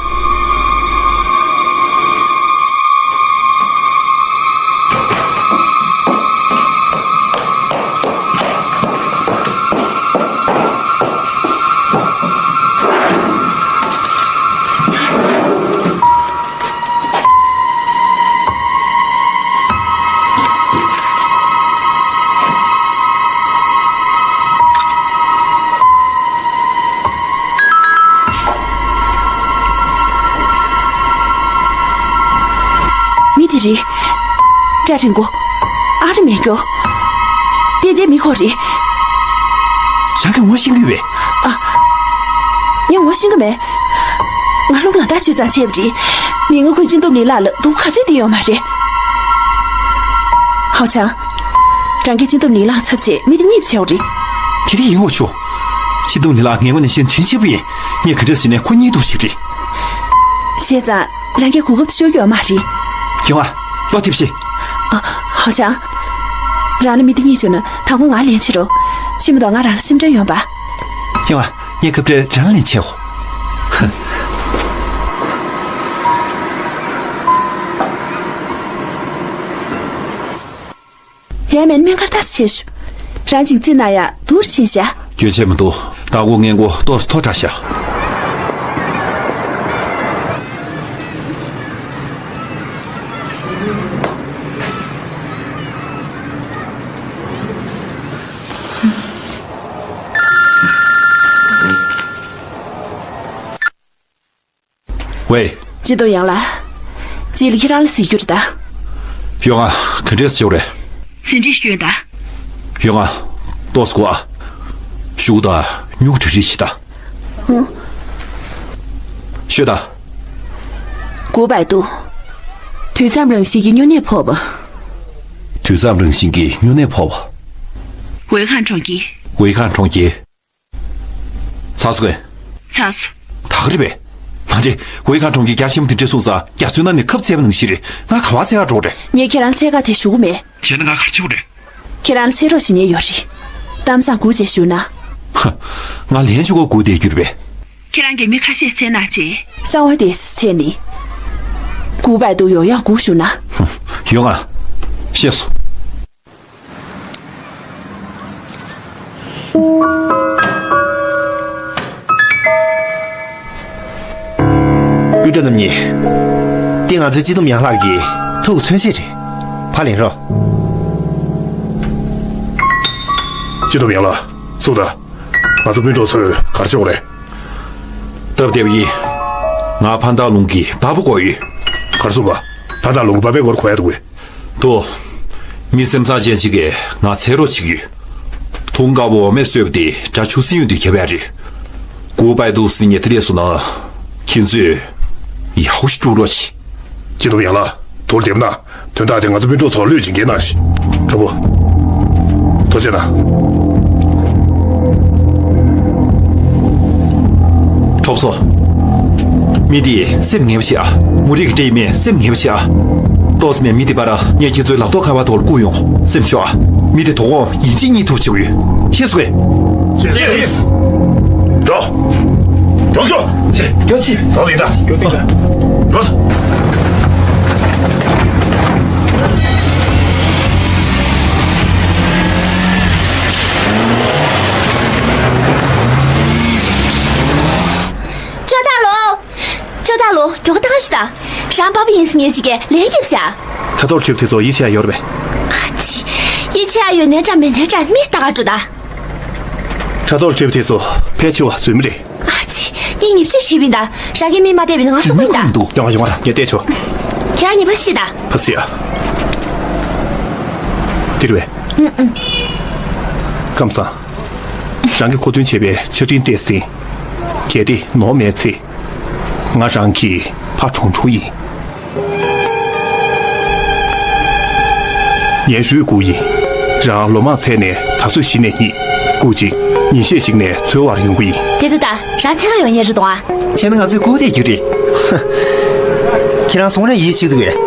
མི་དེ་རེད། སྐྲ་འགྲེང་པོ། ཨ་རི་མེད་ཀྱོ། དེ་དེ་མི་ཁོ་རེད། རང་གིས་ངོ་ཤེས་ཀྱི་ཡོད་པས། ཨ། ངས་ངོ་ཤེས་ཀྱི་མེད། ང་ལུག་ལ་ལྟ་ཆོས་ཙང་བྱས་པ་རེད། མི་ངོ་ཁོས་སྤྱི་འདོམས་ལི་ལགས་ལ་སྡུག་ག་ཚོད་དེ་ཡོད་མ་རེད། ཧའོ་ཆང་། རང་གིས་སྤྱི་འདོམས་ལི་ལགས་ཚབ་བྱས་མི་དེ་གཉིད་བྱས་པ་རེད། དེ་དེ་ཡིན་དགོས་ཆོག་སྤྱི་འདོམས་ལི་ལགས་ངའི་ངོས་ནས་བཤད་ན་དོན་ཆེ་པོ་ཡིན། ངས་ག་འདྲ་ཟེར་ནས་ཁོ་གཉིད་འདུག་ཞིག་རེད། བྱས་ཙང་རང་གིས་གོ་སྐབས་དེ་ཤོར་གྱི་ཡོད་མ་རེད། ཡོང་ཨ། བློ་གཏད་པ་བྱེད། ཨ། ཧའོ་ཆང་། རང་ལ་མི་དེ་གཉིད་བྱུང་ན་དང་པོ་ང་ལན་བྱེད་རོགས། ཅི་མ་གཏོགས་ང་རང་ལ་སེམས་ཁྲལ་ཡོང་པ། ཡོང་ཨ། ངས་སྐབས་རེ་རང་ལན་བྱེད་འོ། ཡ་མེད་སྨན་ཁང་ལྟ་ཞིག་བྱེད་ཤོག་རང་ཅིག་རྩིས་ན་ཡ་དུར་ཕྱིན་ཤག་རྒྱུན་ཆད་མི་འདུག་བདག་པོ་སྔས་མགོ་ཏོག་ཙམ་མཐོ་དྲགས་ཤག་ཝེ། སྤྱི་འདོམས་ཡང་ལགས། སྤྱི་ལ་ཁྱེད་རང་ལ་གཟིགས་རྒྱུ་རེད་ད། ཡོང་ང་། ག་འདྲས་བྱུང་རེད། ཟིན་བྲིས་ཤིག་ཡོད་ད། ཡོང་ང་། ཏོག་ཙམ་སྒུག་ཨ། ཤུགས་དང་མྱུར་དྲག་རེ་ཞིག་ད། ཧུང་། ཤོད་ད། ཀུའུ་པའེ་ཏུའུ། དུས་མཚམས་རང་བཞིན་གྱི་སྨྱུང་གནས་ཕོག་པ། དུས་མཚམས་རང་བཞིན་གྱི་སྨྱུང་གནས་ཕོག་པ། ཝེ་ཁང་གྲོང་ཁྱེར། ཝེ་ཁང་གྲོང་ཁྱེར། ཚར་སོང་ངས། ཚར་སོང་། ད་ག་རེད་པས། མ་རེད། ཝེ་ཁང་གྲོང་ཁྱེར་རྒྱ་ཆེན་པོ་དེ་འདྲས་སོང་ཙང་རྒྱ་མཚོའི་ནང་ནས་ཁབ་བཙལ་བ་ནང་བཞིན་རེད། ང་ག་པར་འཚོལ་ག་འགྲོ་རེད། ངས་ཁྱེད་རང་འཚོལ་ག་དེ་ཞུ་གི་མེད། བྱས་ན་ང་ག་རེ་བྱེད་དགོས་རེད། ཁྱེད་རང་འཚོལ་རོགས་ཞེས་ཉེས་ཡོད་རེད། གཏམ་བཟང་སྒུག་བྱས་བཞུགས་ན། ཧ། ང་ལན་ཞུ་ག་སྒུག་བསྡད་རྒྱུ་རེད་པས། ཁྱེད་རང་གིས་མི་ཁ་ཤས་འཚོལ་གནང་བྱས། གསང་བ་དེ་འཚོལ་ནི། ཀུའུ་པའེ་ཏུའུ་ཡོང་ཡག་སྒུག་བཞུགས་ན། ཧུ། ཡོང་ང་། ཤེས་སོང་། སྤུན་གྲོགས་རྣམ་གཉིས། འདི་ང་ཚོའི་སྤྱི་འདོམས་ཡང་ལགས་ཀྱི་ཐུགས་མཚོན་བྱེད་རེད། ཕར་ལེན་རོགས། སྤྱི་འདོམས་ཡང་ལགས། གསུངས་དང་། ང་ཚོ་སྤུན་གྲོགས་ཚོས་ག་རེ་བྱེད་དགོས་རེད། སྟབས་བདེ་པོ་ཡིན། ང་ཕན་ཐང་ལུང་གི་བདག་པོ་དགོས་ཡོད། ག་རེ་གསུངས་པ། ཕན་ཐང་ལུང་གི་བ་པའི་སྐོར་གོ་ཡ་འདུག་གས། དོ། མི་སེམས་བཟང་ཅན་ཅིག་གིས་ང་འཚོལ་རོགས་བྱེད་ཀྱི་ཡོད། དུང་དཀར་པོ་འོ་མས་གསོས་པ་དེ་དགྲ་ཆུ་སྲིན་གཡུ་དེ་རྒྱབ་ཡ་རེད། ཀུའུ་པའེ་ཏུའུ་ཟེར་མཁན་དེ་འདྲས་སོང་ན། ཁྱེད་ཚོས་ཡག་པོ་ཞིག་དཀྲུག་རོགས་བྱེད། སྤྱི་འདོམས་ཡང་ལགས། དོལ་འདེབས་ན། དོན་དག་དེ་ང་ཚོ་སྤུན་གྲོགས་ཚོར་བློས་བྱིན་གྱིན་གནང་ཞིག་གྲོགས་པོ། ཐུགས་རྗེ་གནང་། གྲོགས་ཚོ། མི་འདི་སེམས་ངལ་བ་བྱེད་ཨ། མུ་རིག་གི་འདྲེ་ཡི་མེ་སེམས་ངལ་བ་བྱེད་ཨ། ཏོག་ཙམ་ནས་མི་འདི་པར་ངས་ཁྱེད་ཚོའི་ལག་ཐོག་ཁ་པར་ཐོག་ལ་བསྐུར་ཡོང་སེམས་ཤོག་ཨ། མི་འདི་དོ་དགོང་ཡིན་གཅིག་མིན་གཅིག་ཐུག་ཆེ་བོ་ཡོད། ཤེས་སོང་ངས། ཤེས། འགྲོ། མགྱོགས་ཤོག་ཤེས། མགྱོགས་ཤིག་མགྱོགས་ཤིག་མགྱོགས་ཤིག་འགྲོ། ཅོ་ཏ་ལོ། ཅོ་ཏ་ལོ། མགྱོགས་པོ་བཏང་ཤོག་དང་། རང་པ་ཕ་ཡིན་ཟེར་མཁན་ཅིག་གིས་ལན་བརྒྱབ་ཤག་ཕྲག་དོག་ཁྲིད་དེ་ཚོ་ཡིད་ཆེས་ཡ་ཡོད་རེད་པས། ཨ་ཙི། ཡིད་ཆེས་ཡ་ཡོད་ནའི་འདྲ་མེད་ནའི་འདྲ། མི་ལྟ་ག་འགྲོ་ད། ཕྲག་དོག་ཁྲིད་དེ་ཚོ་ཕལ་ཆེ་བ་རྫུན་མ་རེད། ཨ་ཙི། ངས་ཉེས་ཆད་བཞེས་པ་ཡིན་ད། རང་གིས་མི་མ་བསྡད་པ་ཡིན་ན་ང་སོང་པ་ཡིན་ད། ཡོང་ང་ཡོང་ང་ད། ངས་བལྟས་ཆོག་ཁྱེད་རང་གཉིས་ཕར་ཤོག་ད། ཕར་ཤོག་ཡ། འདིར་བས། ཨུ་ཨུ། ཁམས་བཟང་། རང་གིས་མཁོ་འདོན་བྱས་པའི་ཆ་འཕྲིན་སྤྲད་ཟིན། གལ་ཏེ་ནོར་མེད་ཚེ། ང་རང་གི་ཕ་གྲོང་གྲོང་ཡིན། ངའི་རུས་སྐུ་ཡིན། རང་ལོ་མང་ཚད་ནས་ད་གཟོད་གཞི་ནས་རྙེད། སྐུ་གཅིག་ཉིན་ཤས་ཤིག་ནས་འཚོལ་བར་ཡོང་གི་ཡིན། དེ་ད་ད་རང་འཚོལ་ག་ཡོང་ཉེ་རེད་དོ་ཨ། བྱས་ན་ང་ཚོས་སྐུ་དེ་རྒྱུ་རེད། ཁྱེད་རང་སོང་ནས་ཡིད་ཆེས་འདུག་གས།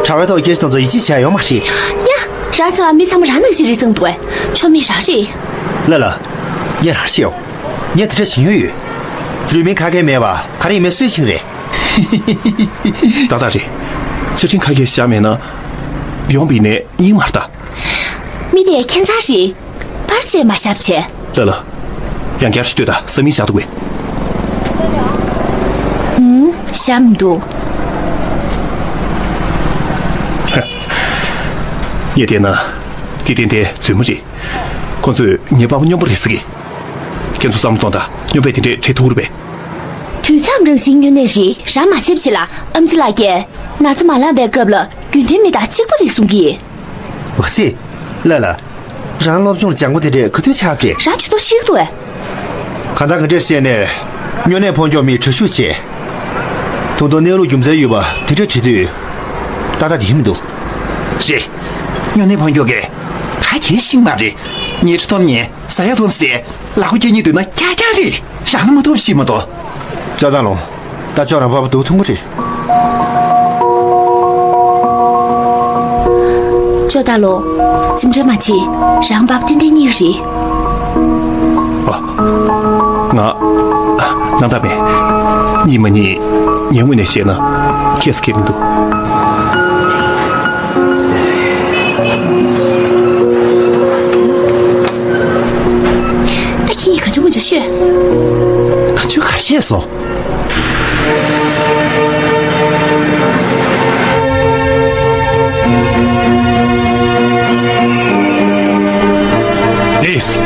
གྲྭ་བའི་ཐོག་སྐྱེས་ཆེ་དེ་ཚོ་ཡིད་ཆེས་བྱས་ཡོད་མ་རེད། ཡ། རང་ཚོ་བ་མི་ཚང་མ་རང་ནང་བཞིན་རེད་བསམ་འདུག་གས། ཆོ་མི་རང་རེད། ལ་ལ། ངས་རང་ཤེས་ཡོང་། ངས་དེ་འདྲ་བྱེད་ཡོད་ཡོད། རུས་མིང་ཁ་སྐད་མེད་པ་ག་རེ་ཡིན་མིན་སུས་ཤེས་རེད། ཏག་ཏག་རེད། ཆ་འཕྲིན་ཁ་སྐད་བཞག་མེད་ན། ཡོང་བའི་ནས་རྙིང་མར་ལྟ། མི་དེ་ཁྱད་མཚར་རེད། པར་ཅིག་མ་བཞག་བྱས། ལ་ལ། ཡང་བསྐྱར་ཞིག་ལྟོས་དང་། ས་མིང་བཞག་འདུག་གས། ཧུམ། བཞག་མི་འདུག་ངས་བལྟས་ན། འདི་ཏན་ཏན་མཛུབ་མོ་རེད། ཁོ་ཚོས་ངའི་པ་ཕ་སྨྱོན་པ་རེད་ཟེར་གི། ཁྱེད་ཚོ་བསམ་བློ་གཏོང་དང་། སྨྱོན་པས་དེ་འདྲས་བྱེད་ཐུབ་རེད་པས། དུས་མཚམས་རང་བཞིན་སྨྱོན་ནས་རེད། རང་མ་བྱེད་བྱེད་ལ། ཨམ་ཆི་ལགས་ཀྱིས་ན་ཚ་མ་ལངས་པའི་སྐབས་ལ་རྒྱུན་ལྡན་མི་དང་གཅིག་པ་རེད་གསུང་གི། འོ་སི། ལ་ལ། རང་སློབ་སྦྱོང་ལ་སྦྱང་པོ་དེ་འདྲས་ག་དུས་ཆགས་པ་རེད། རང་ཇུས་གཏོགས་ཤིག་འདུག་གས། གང་ལྟར་ག་འདྲས་བཤད་ནས། སྨྱོ་ནད་ཕོག་མཁན་མིའི་དྲག་ཤུགས་ཆེ། ད་དུང་གནས་ལུགས་རྒྱུ་མཚན་ཡོད་པ་དེ་འདྲས་བྲིས་དུས། ཏག་ཏག་དེ་མི་འདུག་རེད། སྨྱོ་ནད་ཕོག་མཁན་གྱི། ག་གེ་ཤིང་མ་རེད། ཉལ་ཁྲི་ཐོབ་ཉལ། ཟ་ཡག་ཐོབ་ཟས། ལག་པ་སྐྱེལ་སྙིང་འདོད་ན་རྒྱག་རྒྱག་རེད། རང་ལ་མ་ཐུབ་ཤེས་མ་གཏོགས། ཅོ་ཏ་ལོ། ད་ཅོ་རང་པ་ཕ་སྡུག་ཐུང་གི་རེད། ཅོ་ཏ་ལོ། ཅིམ་ཁྲ་མ་བྱེད། རང་པ་ཕ་ཏན་ཏན་རྙེད་ཀྱི་རེད། ཨ། ང་། སྣང་དག་མེད། རྙེད་མ་རྙེད། ངས་དངོས་གནས་བཤད་ན། ཁྱད་ས་ཁྱད་མི་འདུག་ད་ཁྱེད་ག་ཅུང་མ་ཅུང་ཤོད། ག་ཅུང་ག་བཤད་སོང་། ལེས།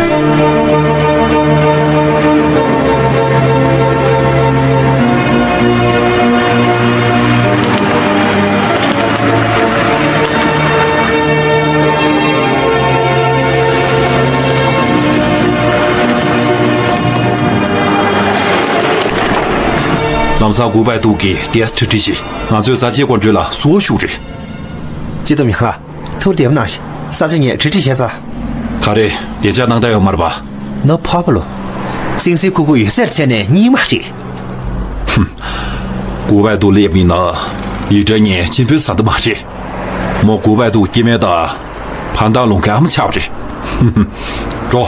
ལམ་སང་གུ་པའི་ཏུའུ་གིས་ཏེས་ཁྲིད་ཁྲིད་བྱས། ང་ཚོས་རྩ་ཆེའི་སྐོར་བརྗོད་ལ་ཟུར་ཞུགས་རེད། སྤྱི་བསྡོམས་ཡག་ག་ཐུར་དེབ་ནང་བཞིན་ས་ཆ་ངས་ཁྲིད་ཁྲིད་བྱས་ས། ག་རེ། བདེ་འཇགས་སྣང་དག་ཡོད་མ་རེད་པ། ནོ་པྲོབ་ལེམ། སིང་སིང་ཁུ་ཁུ་ཡོད་སར་བྱས་ནས་རྙིང་མ་རེད། ཧུམ། གུ་པའི་ཏུའུ་སླེབས་མིན་ན། ཡིག་ཕྲེང་ངས་ཆེན་པོའི་ཟ་འདི་མ་རེད། མོ་གུ་པའི་ཏུའུ་སྐྱེ་དམན་དང་། ཕན་ཐོགས་ལོང་གི་ཨ་མ་ཆགས་པ་རེད། ཧུམ་ཧུམ། འགྲོ།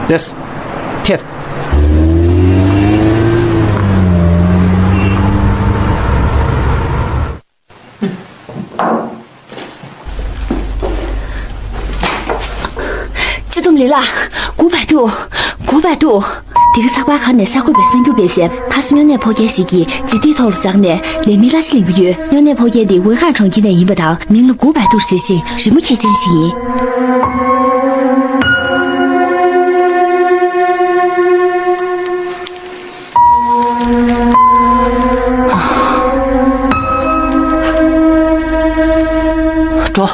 ལེས། ཐད། སྤྱི་བསྡོམས་ལི་ལ། གུ་པའི་ཏུའུ། གུ་པའི་ཏུའུ། དེ་གི་ཚགས་པར་ཁང་ནས་གསར་འགོད་པས་གསར་འགྱུར་སྤེལ་གསལ། ཁ་སང་སྨྱོ་ནད་ཕོག་མཁན་ཞིག་གིས་ཇི་ཏི་ཐོག་ལ་འཛེགས་ནས་ལས་མི་གླ་ཆ་ལེན་གྱི་ཡོད། སྨྱོ་ནད་ཕོག་མཁན་དེ་ཝེ་ཁང་གྲོང་ཁྱེར་ནས་ཡིན་པ་དང་། མིང་ལ་གུ་པའི་ཏུའུ་ཟེར་ཞིང་རི་མོ་མཁས་ཅན་ཞིག་ཡིན། འགྲོ།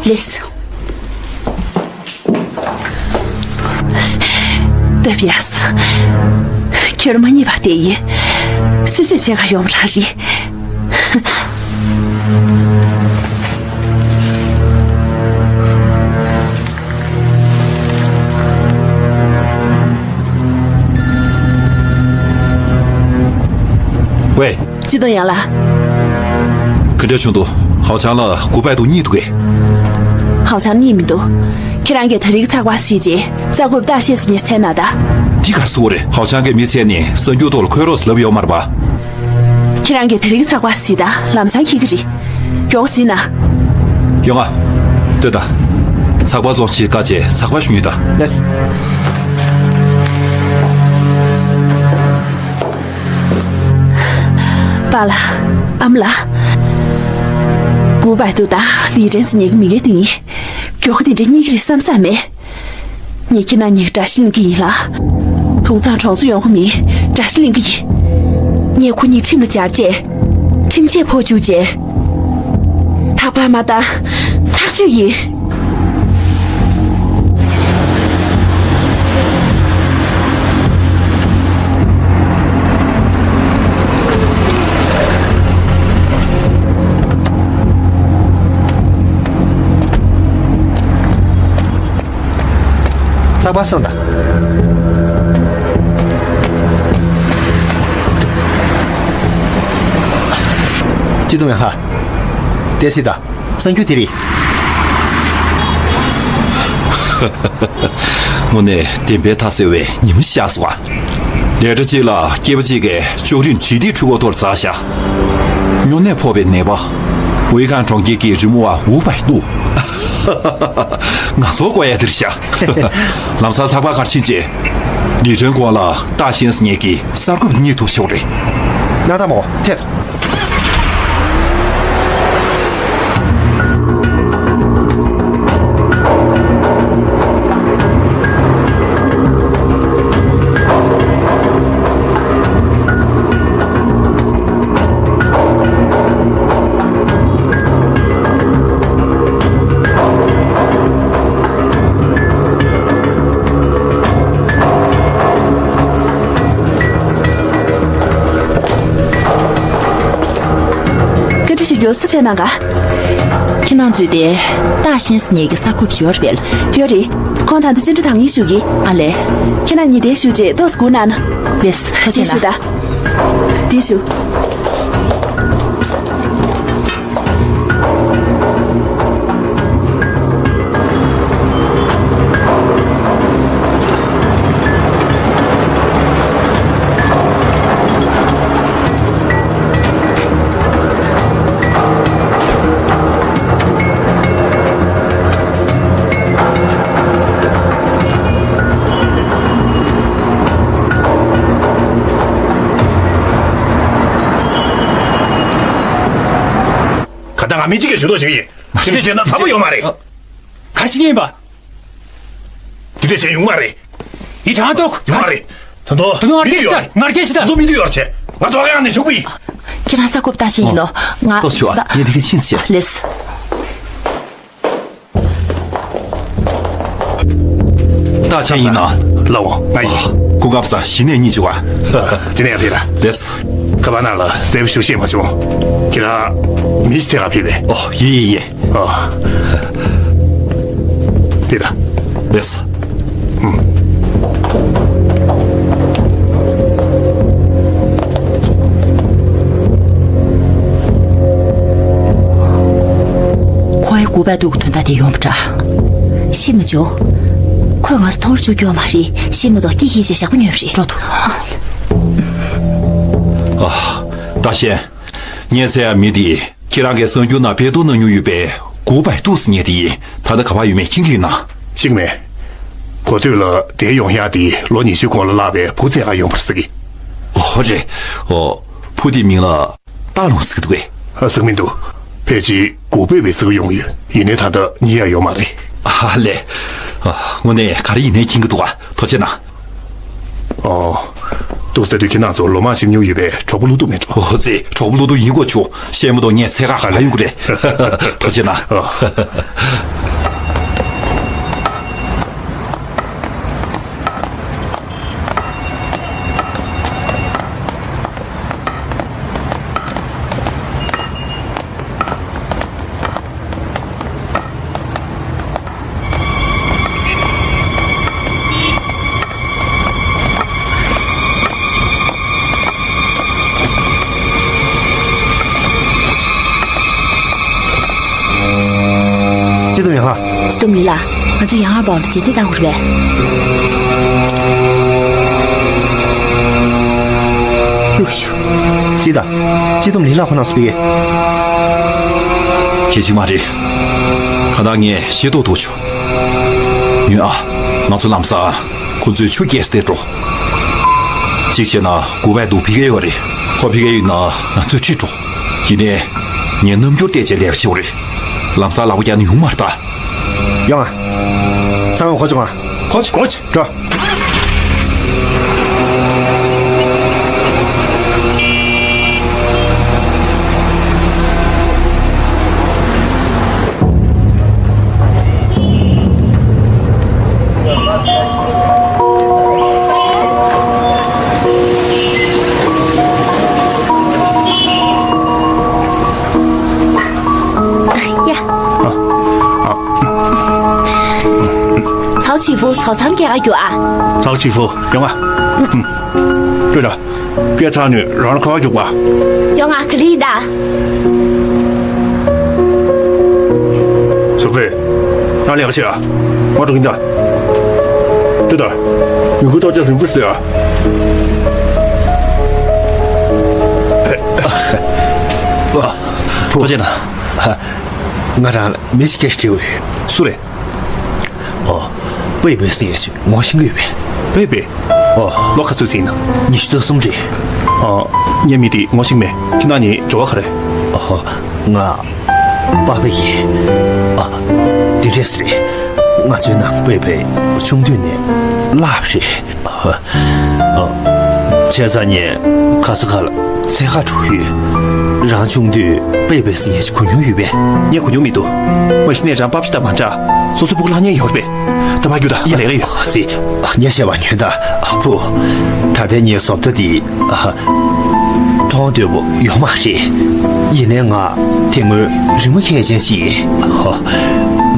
ལེས། ཏེ་པི་ཡ་སི། ཁྱོད་མ་རྙེད་པ་དེ་ཡིན། སུས་སུས་བྱེད་ག་ཡོང་རང་རེད། ཝེ། ཅི་དང་ཡང་ལ། ག་འདྲ་བྱུང་འདུག་ཧའོ་ཆང་ལ་གུ་པའི་ཏུའུ་རྙེད་འདུག་གས། ཧའོ་ཆང་རྙེད་མི་འདུག་ཁྱེད་རང་གིས་ད་རེས་ཚགས་པར་གཟིགས་རྗེས་གསར་འགོད་པ་བརྟག་ཤེས་སུ་ངས་འཚོལ་ན་ད། འདི་གར་སོང་བ་རེད། ཧའོ་ཆང་གིས་མི་འཚོལ་ནས་གསར་འགྱུར་ཐོག་ལ་འཁོད་རོགས་ལབ་ཡོད་མ་རེད་པ། ཁྱེད་རང་གིས་དེ་རིང་ཚགས་པར་གཟིགས་དང་། ལམ་སང་འཁྱེར་གྱི་རེད། མགྱོགས་གཟིགས་ན། ཡོང་ང་། ལྟོས་དང་། ཚགས་པར་བཙོང་ཞིག་བཀག་བྱས་ཚགས་པར་ཞུ་ཡོད་དང་། ལགས། པཱ་ལགས། ཨ་མ་ལགས། གུ་པའི་ཏུའུ་དང་ལི་ཀྲན་ཟེར་མཁན་གྱི་མི་ངན་དེ་ཡིན། མགྱོགས་པོ་དེ་འདྲ་རྙེད་ཀྱི་རེད་བསམ་བསམ་མེད། ངས་ཁྱེད་རྣམ་གཉིས་ཀྱི་དགྲ་ཤ་ལེན་གྱི་ཡིན་ལ། དུང་ཚང་གྲོང་ཚོ་ཡོང་གི་མིན། དགྲ་ཤ་ལེན་གྱི་ཡིན། ངས་ཁོ་གཉིས་ཁྲིམས་ལ་སྦྱར་རྗེས། ཁྲིམས་ཆད་ཕོག་བཅུག་རྗེས། ཐག་པ་མ་བཏང་། ཐག་གཅོད་ཡིན། ལྷག་པར་སོང་དང་། སྤྱི་སྡོམ་ཡང་ཧ། བལྟས་སྲིད་དང་། གསར་འགྱུར་དེ་རེད། དངོས་གནས་བདེན་པའི་མཐའ་གསལ་བའི་ཉིན་མོ་ཤར་སོང་བ། ལས་གྲྭ་གཅིག་ལ་སྐྱེས་པ་གཅིག་གིས་ལྕོགས་རིམ་ལྗིད་ཐིག་འཕྲུལ་འཁོར་གཏོར་འཛེགས་བཞག་སྨྱུང་གནས་ཕོག་པའི་ནད་པ། ཝེ་ཁང་གྲོང་ཁྱེར་གྱི་རི་མོ་བ་ཝུ་པའི་ཏུ། ང་ཚོ་བཀོད་ཡ་འདིར་བཞག་ལམ་སང་ཚགས་པར་ག་རེ་ཕྱིན་རྗེས། ལི་ཁྲེན་ཀོང་ལ་ཏཱ་ཤན་ཟེར་མཁན་གྱི་གསར་འགོད་རྙེད་ཐུབ་ཆོག་རེད། ན་ད་མོ་ཐེད། བཀའ་འདྲི་ཞུ་རྒྱུ། སུ་ཚད་གནང་ག་ཁྱེད་རང་ཚོས་དེ་ཏཱ་ཤན་ཟེར་མཁན་གྱི་གསར་འགོད་པ་ཡོད་རེད་པས། ཡོད་རེད། ཁོང་ད་ལྟ་བཅར་འདྲི་དང་ཡིན་ཞུ་གི་ཨ་ལས། ཁྱེད་རང་གཉིས་དེ་ཞུ་རྗེས་ཏོག་ཙམ་སྒུག་གནང་ན། ལེས། ཐུགས་རྗེ་ཆེ་ཞུ་ད། དེ་ཞུ། ག་ད་ང་མི་གཅིག་གིས་ཞུ་གཏུག་བྱེད་ཀྱི་ཡིན། དེ་འདྲ་བྱས་ན་འཚམ་པོ་ཡོད་མ་རེད། ག་ཞིག་ཡིན་པ། དེ་འདྲ་བྱས་ཡོང་མ་རེད། ཡི་དྲང་ཐོག་ཡོང་མ་རེད། ད་དུང་ད་དུང་ང་རྒྱལ་ཞིག་ད་ང་རྒྱལ་ཞིག་ད། ད་དུང་མི་འདུག་ཡོད་རེད་བྱས། ང་དོ་ག་ཡང་ནས་ཆོག་པ་ཡིན། ཁྱེད་རང་ས་ཁོབ་ལྟ་ཤེས་ཡིན་ནོ། ང་ཏོ་ཞུ་ཨ་ངས་དེ་ག་ཤིན་ཤེས། ལེས། ཏཱ་ཆན་ཡིན་ན། ལའོ་ང་ཡིན། སྐུ་ཁམས་བཟང་། གཞི་ནས་གཉིད་བྱུང་བ། དེ་ནས་ཡང་ཕེབས་ལ། ལེས། ཁ་པར་ནང་ལ་གསལ་པོ་ཞིག་བཤད་མ་བྱུང་། ཁྱེད་རང་མི་ཞིག་ཐད་ཀར་ཕེབས་པས། ཨོ་ཡིན་ཡིན་ཡིན། ཨོ། ཕེབས་ད། ལེས། ཨུམ། ཁོའི་སྐུ་པར་འདུག་དོན་དག་དེ་ཡོང་པ་འདྲ། ཤི་མ་བྱུང་། ཁོས་ང་ཚོ་མཐོང་རུ་བཅུག་རྒྱུ་མ་རེད། ཤི་མ་གཏོགས་སྐྱིད་ཤི་བྱས་ཞག་པོ་ཉོས་པ་རེད། འགྲོ་ཐུབ། ཨ། ཏཱ་ཤན། ངས་བཙལ་ཡ་མི་དེ་ཁྱེད་རང་གིས་གསར་འགྱུར་ནང་ཕེབས་ཐུག་གནང་མྱོང་ཡོད་པའི་གུ་པའི་ཏུ་ཟེར་མཁན་དེ་ཡིན། ད་ལྟ་ག་པར་ཡོད་མེད་མཁྱེན་གྱི་ཡོད་ན། ཤེས་མེད། གོ་ཐོས་ལ་དེ་ཡོང་ཡག་དེ་ལོ་ཉི་ཤུ་གོང་ལ་ལྷག་པའི་བུ་བཙལ་ག་ཡོང་བ་རེད་ཟེར་གི། ཨོ་རེད། ཨོ། བུ་དེའི་མིང་ལ་ཏཱ་ལུང་ཟེར་གི་འདུག་གས། ཨ། ཟེར་གི་མི་འདུག་ཕལ་ཆེར་གུ་པའི་ཟེར་གི་ཡོང་གི་ཡོད། ཡིན་ནའི་ད་ལྟ་རྙེད་ཡག་ཡོད་མ་རེད། ཨ་ལས། ཨ། དངོས་གནས་ག་རེ་ཡིན་ནའི་མཁྱེན་གི་འདུག་ག་ཐུགས་རྗེ་གནང་། ཨོ། ཏུའུ་ཟེར་དུས་ཁྱེད་རང་ཚོ་ལོ་མང་ཞིག་མྱོང་ཡོད་པའི་གྲོགས་པོ་བློ་སྡུག་མེད་འགྲོ། ཨོ་ཙི། གྲོགས་པོ་བློ་སྡུག་ཡིན་དགོས་བྱུང་། ཤེས་མ་གཏོགས་ངས་འཚོལ་ག་ག་ལ་ཡོང་གི་རེད། ཐུགས་རྗེ་གནང་། ཨོ། སྤྱི་སྡོམ་ཡང་ཧ། སྤྱི་སྡོམ་ལི་ལགས། ང་ཚོ་ཡང་ཧར་བའོ་ལ་རྗེས་འདེད་བཏང་དགོས་རེད་པས། ཡུག་ཤུ། སྲིད་ད། སྤྱི་སྡོམ་ལི་ལགས་ཁོ་ན་སུ་པི་གེ། གལ་ཆེ་མ་རེད། ཁ་ནང་ངས་ཤེས་རྟོགས་ཐུབ་བྱུང་། ཉོན་ཨ། ང་ཚོ་ལམ་སང་ཁོ་ཚོའི་ཆུ་སྐྱེལ་སྟེ་འགྲོ། གཅིག་བྱས་ན་གུ་པའི་ཏུ་ཕ་གིར་ཡོད་རེད། ཁོ་ཕ་གིར་ཡོད་ན་ང་ཚོས་ཁྲིད་འགྲོ། ཡིན་ནའི། ངས་རྣམ་འགྱུར་བལྟས་བྱས་ལས་ཀ་བྱེད་དགོས་རེད། ལམ་སང་ལག་པ་བརྐྱངས་ན་ཡོང་མ་རེད་ད། ཡོང་ཨ། ཚང་མ་འགོ་བཙུགས་ཨ། འགོ་བཙུགས། འགོ་བཙུགས། འགྲོ། ཡ། ཨ། ཨ། ཚའོ་ ཆི་ཧྥུ་ཚོགས་མཚམས་བརྒལ་ག་རྒྱུགས་ཨ། ཚའོ་ཆི་ཧྥུ་ཡོང་ང་། ཨུམ། ཀྲུའུ་ཀྲང་། སྐད་ཆ་ནི་རང་ལ་ཁ་བ་རྒྱུག་པ། ཡོང་ང་ག་ལེ་ཡིན་ད། ཞོགས་པའི། རང་ལས་ཀ་བྱེད་ཨ། ང་འགྲོ་གིན་ད། ཏུ་ད། མི་ཁུ་ཏོག་ཅག་རིང་པོ་ཟེར་ཨ། ཨ། ཕུ། ཐུགས་རྗེ་གནང་། ང་རང་ལ་མི་ཞིག་སྐད་ཆ་དྲིས་ཡོད། སུ་རེད། ཨོ། པེ་པེ་ཟེར་ཡས་ཤིག་ངོ་ཤེས་ཀྱི་ཡོད་པས། པེ་པེ། ཨོ། ལོ་ག་ཚོད་ཟིན་ན། ཉི་ཤུ་རྩ་གསུམ་རེད། ཨོ། ངས་མི་དེ་ངོ་ཤེས་མེད། ཁྱེད་རང་གཉིས་འབྲེལ་བ་ག་རེ། ཨོ། ང་པ་ཕ་ཡིན། ཨ། དེ་འདྲས་རེད། ང་ཚོའི་ནང་པེ་པེ་ཆུང་དུས་ནས་བརླགས་པ་རེད། ཨ། བྱས་ཙང་ངས་ག་ས་ག་ལ་འཚོལ་ག་འགྲོ་ཡོད། རང་ཆུང་དུས་པེ་པེ་ཟེར་མཁན་ཞིག་གོ་མྱོང་ཡོད་པས། ངས་གོ་མྱོང་མི་འདུག་མ་གཞི་ནས་རང་པ་ཕ་ཞིག་དང་མ་འདྲ། སོ་སོའི་སྤུ་གུ་བརླག་ཉེན་ཡོད་རེད་པས། ད་ཕར་རྒྱུགས་དང་། ཡ། ལས་ཀ་ཡོད། ཙི། ངས་བཤད་པ་ཉོན་དང་། ཨ། ཕུ། ད་ལྟའི་ངའི་བཟོ་ལྟ་འདི། ཨ། མཐོང་འདོད་པོ་ཡོད་མ་རེད། ཡིན་ནའི་ང་དེ་སྔོན་རི་མོ་མཁས་ཅན་ཞིག་ཡིན། ཨ།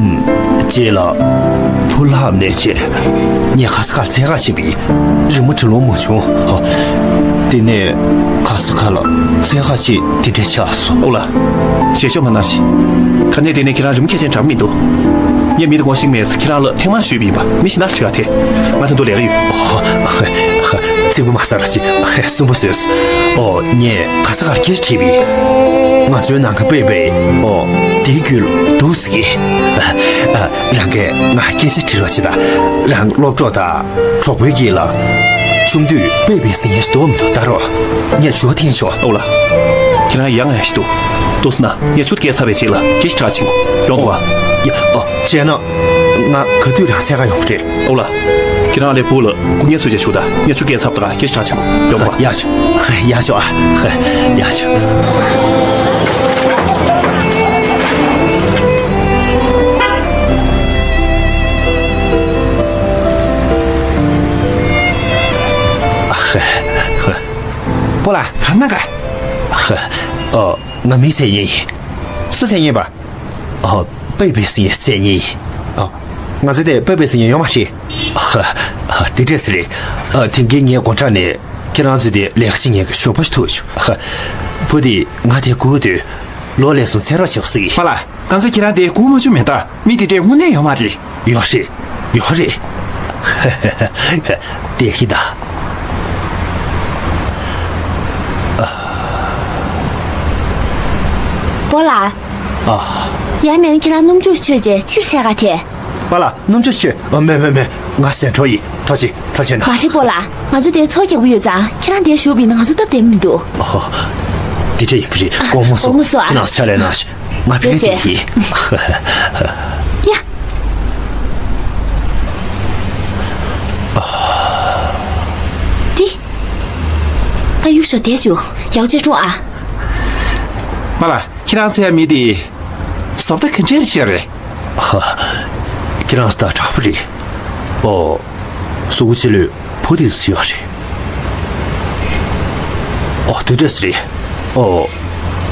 ཨུམ། རྗེས་ལ་བུ་ལྷག་ནས་བྱས། ངས་ག་ས་གར་འཚོལ་ག་ཕྱིན་པས་རི་མོ་འབྲི་ལོང་མ་བྱུང་། ཨ། དེ་ནས་ག་ས་ག་ལ་འཚོལ་ག་ཕྱིན། དེ་འདྲ་ཆགས་སོང་། ཨོ་ལ། ཞེ་ཞོག་མ་གནང་ཞིག་ག་ནས་དེ་ནས་ཁྱེད་རང་རི་མོ་མཁས་ཅན་འདྲ་མི་འདུག་ངས་མི་དེ་ངོ་ཤེས་མེད་ཟེར་ཁྱེད་རང་ལ་ཐེངས་མང་ཞུས་པ་ཡིན་པ། མི་ཞིག་ནར་ཁྲིད་ག་ཐད། ང་ད་དུང་ལས་ཀ་ཡོད། ཨོ། ཚིག་པ་མ་ཟ་ར་ཅི། སུན་པོ་བཟོས། ཨོ། ངས་ག་ས་གར་སྐད་ཆ་དྲིས་པས། ང་ཚོའི་ནང་གི་པེ་པེ། ཨོ། དེའི་རྒྱུད་ལ་འདུག་ཟེར་གི། ཨ། རང་གིས་ང་སྐད་ཆ་དྲི་རོགས་བྱེད་དང་། རང་སློབ་གྲོགས་དང་གྲོགས་པོའི་རྗེས་ལ་ཆུང་དུས་པེ་པེ་ཟེར་མཁན་ཞིག་འདུག་མི་འདུག་ལྟ་རོགས། ངས་ཞུ་བ་འཐེན་ཆོག་ཨོ་ལ། ཁྱེད་རང་ཡ་ང་ཡ་ཞིག་འདུག་ཏོག་ཙམ་ན་ངས་ཆུ་བསྐྱལ་ཚར་བའི་རྗེས་ལ་སྐད་ཆ་དྲི་ག་ཕྱིན་གོ། ཡོང་གོ། ཡ། ཨོ། བྱས་ན་ང་ག་དུས་རང་འཚོལ་ག་ཡོང་གི་རེད། ཨོ་ལ། ཁྱེད་རང་ལས་སྤུ་གུ་ལ་སྐུ་ངལ་གསོ་བྱས་ཆོག་དང་། ངས་ཆུ་བསྐྱལ་ཚར་བ་དང་སྐད་ཆ་དྲི་ག་ཕྱིན་གོ། ཡོང་གོ། ཡ་ཆོག་ཡ་ཆོག་ཨ། ཡ་ཆོག་པོ་ལགས། ག་ན་ག་ཨ། ང་མི་བཙལ་མཁན་ཡིན། སུ་བཙལ་མཁན་པ། ཨ། པེ་པེ་ཟེར་མཁན་བཙལ་མཁན་ཡིན། ཨ། ང་ཚོ་དེ་པེ་པེ་ཟེར་མཁན་ཡོད་མ་རེད། ཨ། དེ་འདྲས་རེད། ཨ། དེང་གི་ངའི་དགོང་གྲངས་ནས་ཁྱེད་རང་ཚོ་དེ་ལས་ཀ་བྱེད་མཁན་གྱི་ཞོགས་པ་ཞིག་ཐུག་བྱུང་། ཨ། བུ་དེ་ང་དེ་སྒུག་སྡོད། ལོ་ལེགས་སོང་འཚོལ་རོགས་བྱེད་ཟེར་གི། པ་ལགས། ང་ཚོ་ཁྱེད་རང་དེ་སྒུག་མ་བཅུག་མེད་ད། མི་དེ་འདྲས་དངོས་གནས་ཡོད་མ་རེད། ཡོད་རེད། ཡོད་རེད། བསྡད་ཤིག་ད། པོ་ལགས། ཨ། ཡང་མིན་ཁྱེད་རང་སྣུམ་ཆུ་མཆོད་རྗེས་ཕྱིར་འཚོལ་ག་ཐད། པ་ལགས། སྣུམ་ཆུ་མཆོད། ཨ། མེད་མེད་མེད། ང་ཟས་འགྲོ་ཡིན། ཐུགས་རྗེ་ཆེ། ཐུགས་རྗེ་ཆེ་གནང་། མ་རེད་པོ་ལགས། ང་ཚོ་དེར་ཚོགས་རྒྱག་གི་ཡོད་ཙང་ཁྱེད་རང་དེར་བཞུགས་པ་ཡིན་ན་ང་ཚོ་སྟབས་བདེ་མི་འདུག་ཨོ། དེ་འདྲ་ཡིན་པ་རེད། དགོངས་པ་མ་ཚོམ། དགོངས་པ་མ་ཚོམ་ཨ། ཁྱེད་རང་ཕྱག་ལས་གནང་ཞིག་ང་ཕེབས་བསྡད་ཡིན། ཡ། དེ། ད་གཡུག་ཞོག་བསྡད་བཅུག་ཡག་ཅེ་ཀྲུང་ཨ། མ་ལགས། ཁྱེད་རང་འཚོལ་ཡ་མི་དེ་བཟོ་ལྟ་ག་འདྲས་ཤིག་རེད། ཧ། ཁྱེད་རང་ས་དྲག་པོ་རེད། ཨོ། གཟུགས་པོ་ཕྱི་ལོས་བུ་དེ་ཚོ་ཡོད་རེད། ཨོ། དེ་འདྲས་རེད། ཨོ།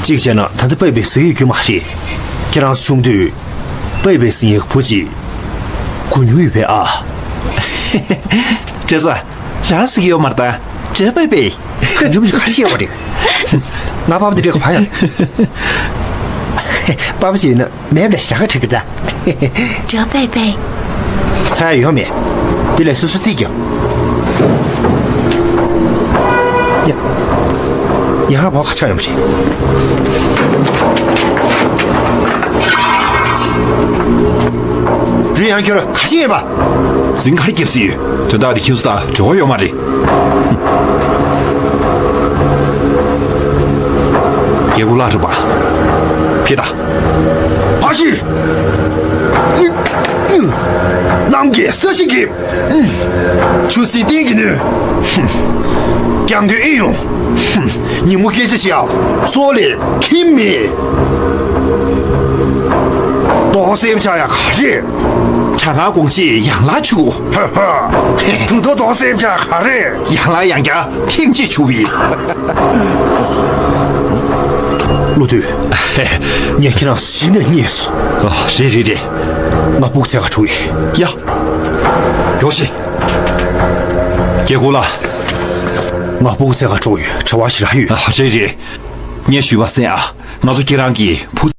གཅིག་བྱས་ན་ད་ལྟ་པེ་པེ་ཟེར་གྱི་རྒྱུ་མ་རེད། ཁྱེད་རང་ཆུང་དུས་པེ་པེ་ཟེར་མཁན་བུ་གཅིག་གོ་མྱོང་ཡོད་པས་ཨ། བཀྲ་ཤིས་ཚེ་རིང་། རང་ཟེར་གྱི་ཡོད་མ་རེད་ད། བཀྲ་པེ་པེ། ག་འཇུམ་ཞིག་ག་རེ་བཤད་པ་རེད། ང་པ་ཕ་འདི་འདྲའི་གོ་བ་ཡ། པ་ཕ་ཞིག་ཡིན་ན་མེབ་ལ་ཞག་ཁྲིད་གི་ད། བཀྲ་པེ་པེ། ཚ་ཡ་ཡོད་མེད། དེ་ལས་སོ་སོ་རྩིས་ཀྱང་། ཡ། ཡ་ཧ་བ་ཁ་ཆག་ཡོད་མ་རེད། རུས་ཡང་ཁྱོད་ག་ཤེད་ཡིན་པ། ཟིང་ག་རེ་རྒྱབ་སྲིད་ཡོད། དོན་དག་དེ་ཁྱོད་ཚོ་དང་འབྲེལ་བ་ཡོད་མ་རེད། རྒྱལ་པོ་བླ་སྒྲུབ་པ། ཕེབས་དང་། བཀྲ་ཤིས། གནམ་གྱི་ས་གཞི་འགེབས། ཆུ་སྲིན་སྟེང་གི་སྣོད། རྒྱང་མཐོའི་ཨེ་ཡོང་། ཉིན་མོ་སྐད་ཆ་བཤད། སྲོག་ལས་ཁྱིམ་མེད། གདོང་སེམས་ཆགས་ཡ་ག་རེ། བྱ་ངང་དགོང་ཕྱེད་ཡང་ལ་ཆུ། ཧ་ཧ། དུང་དུ་གདོང་སེམས་ཆགས་ག་རེ། ཡང་ལ་ཡང་བསྐྱར་ཐེངས་གཅིག་ཆུ་བི། བློ་མཐུན། ངས་ཁྱེད་རང་གཞི་ནས་རྙེད་སོང་། ཨ། རེད་རེད་རེད། ང་སྤུ་གུ་འཚོལ་ག་འགྲོ་གི་ཡིན། ཡ། མགྱོགས་བྱེད། རྒྱལ་སྐུ་ལགས། ང་སྤུ་གུ་འཚོལ་ག་འགྲོ་གི་ཡོད། གྲྭ་པ་ཞིག་རག་ཡོད། ཨ། རེད་རེད། ངས་ཞུས་པ་གསན་ཨ། ང་ཚོ་ཁྱེད་རང་གི་བུ་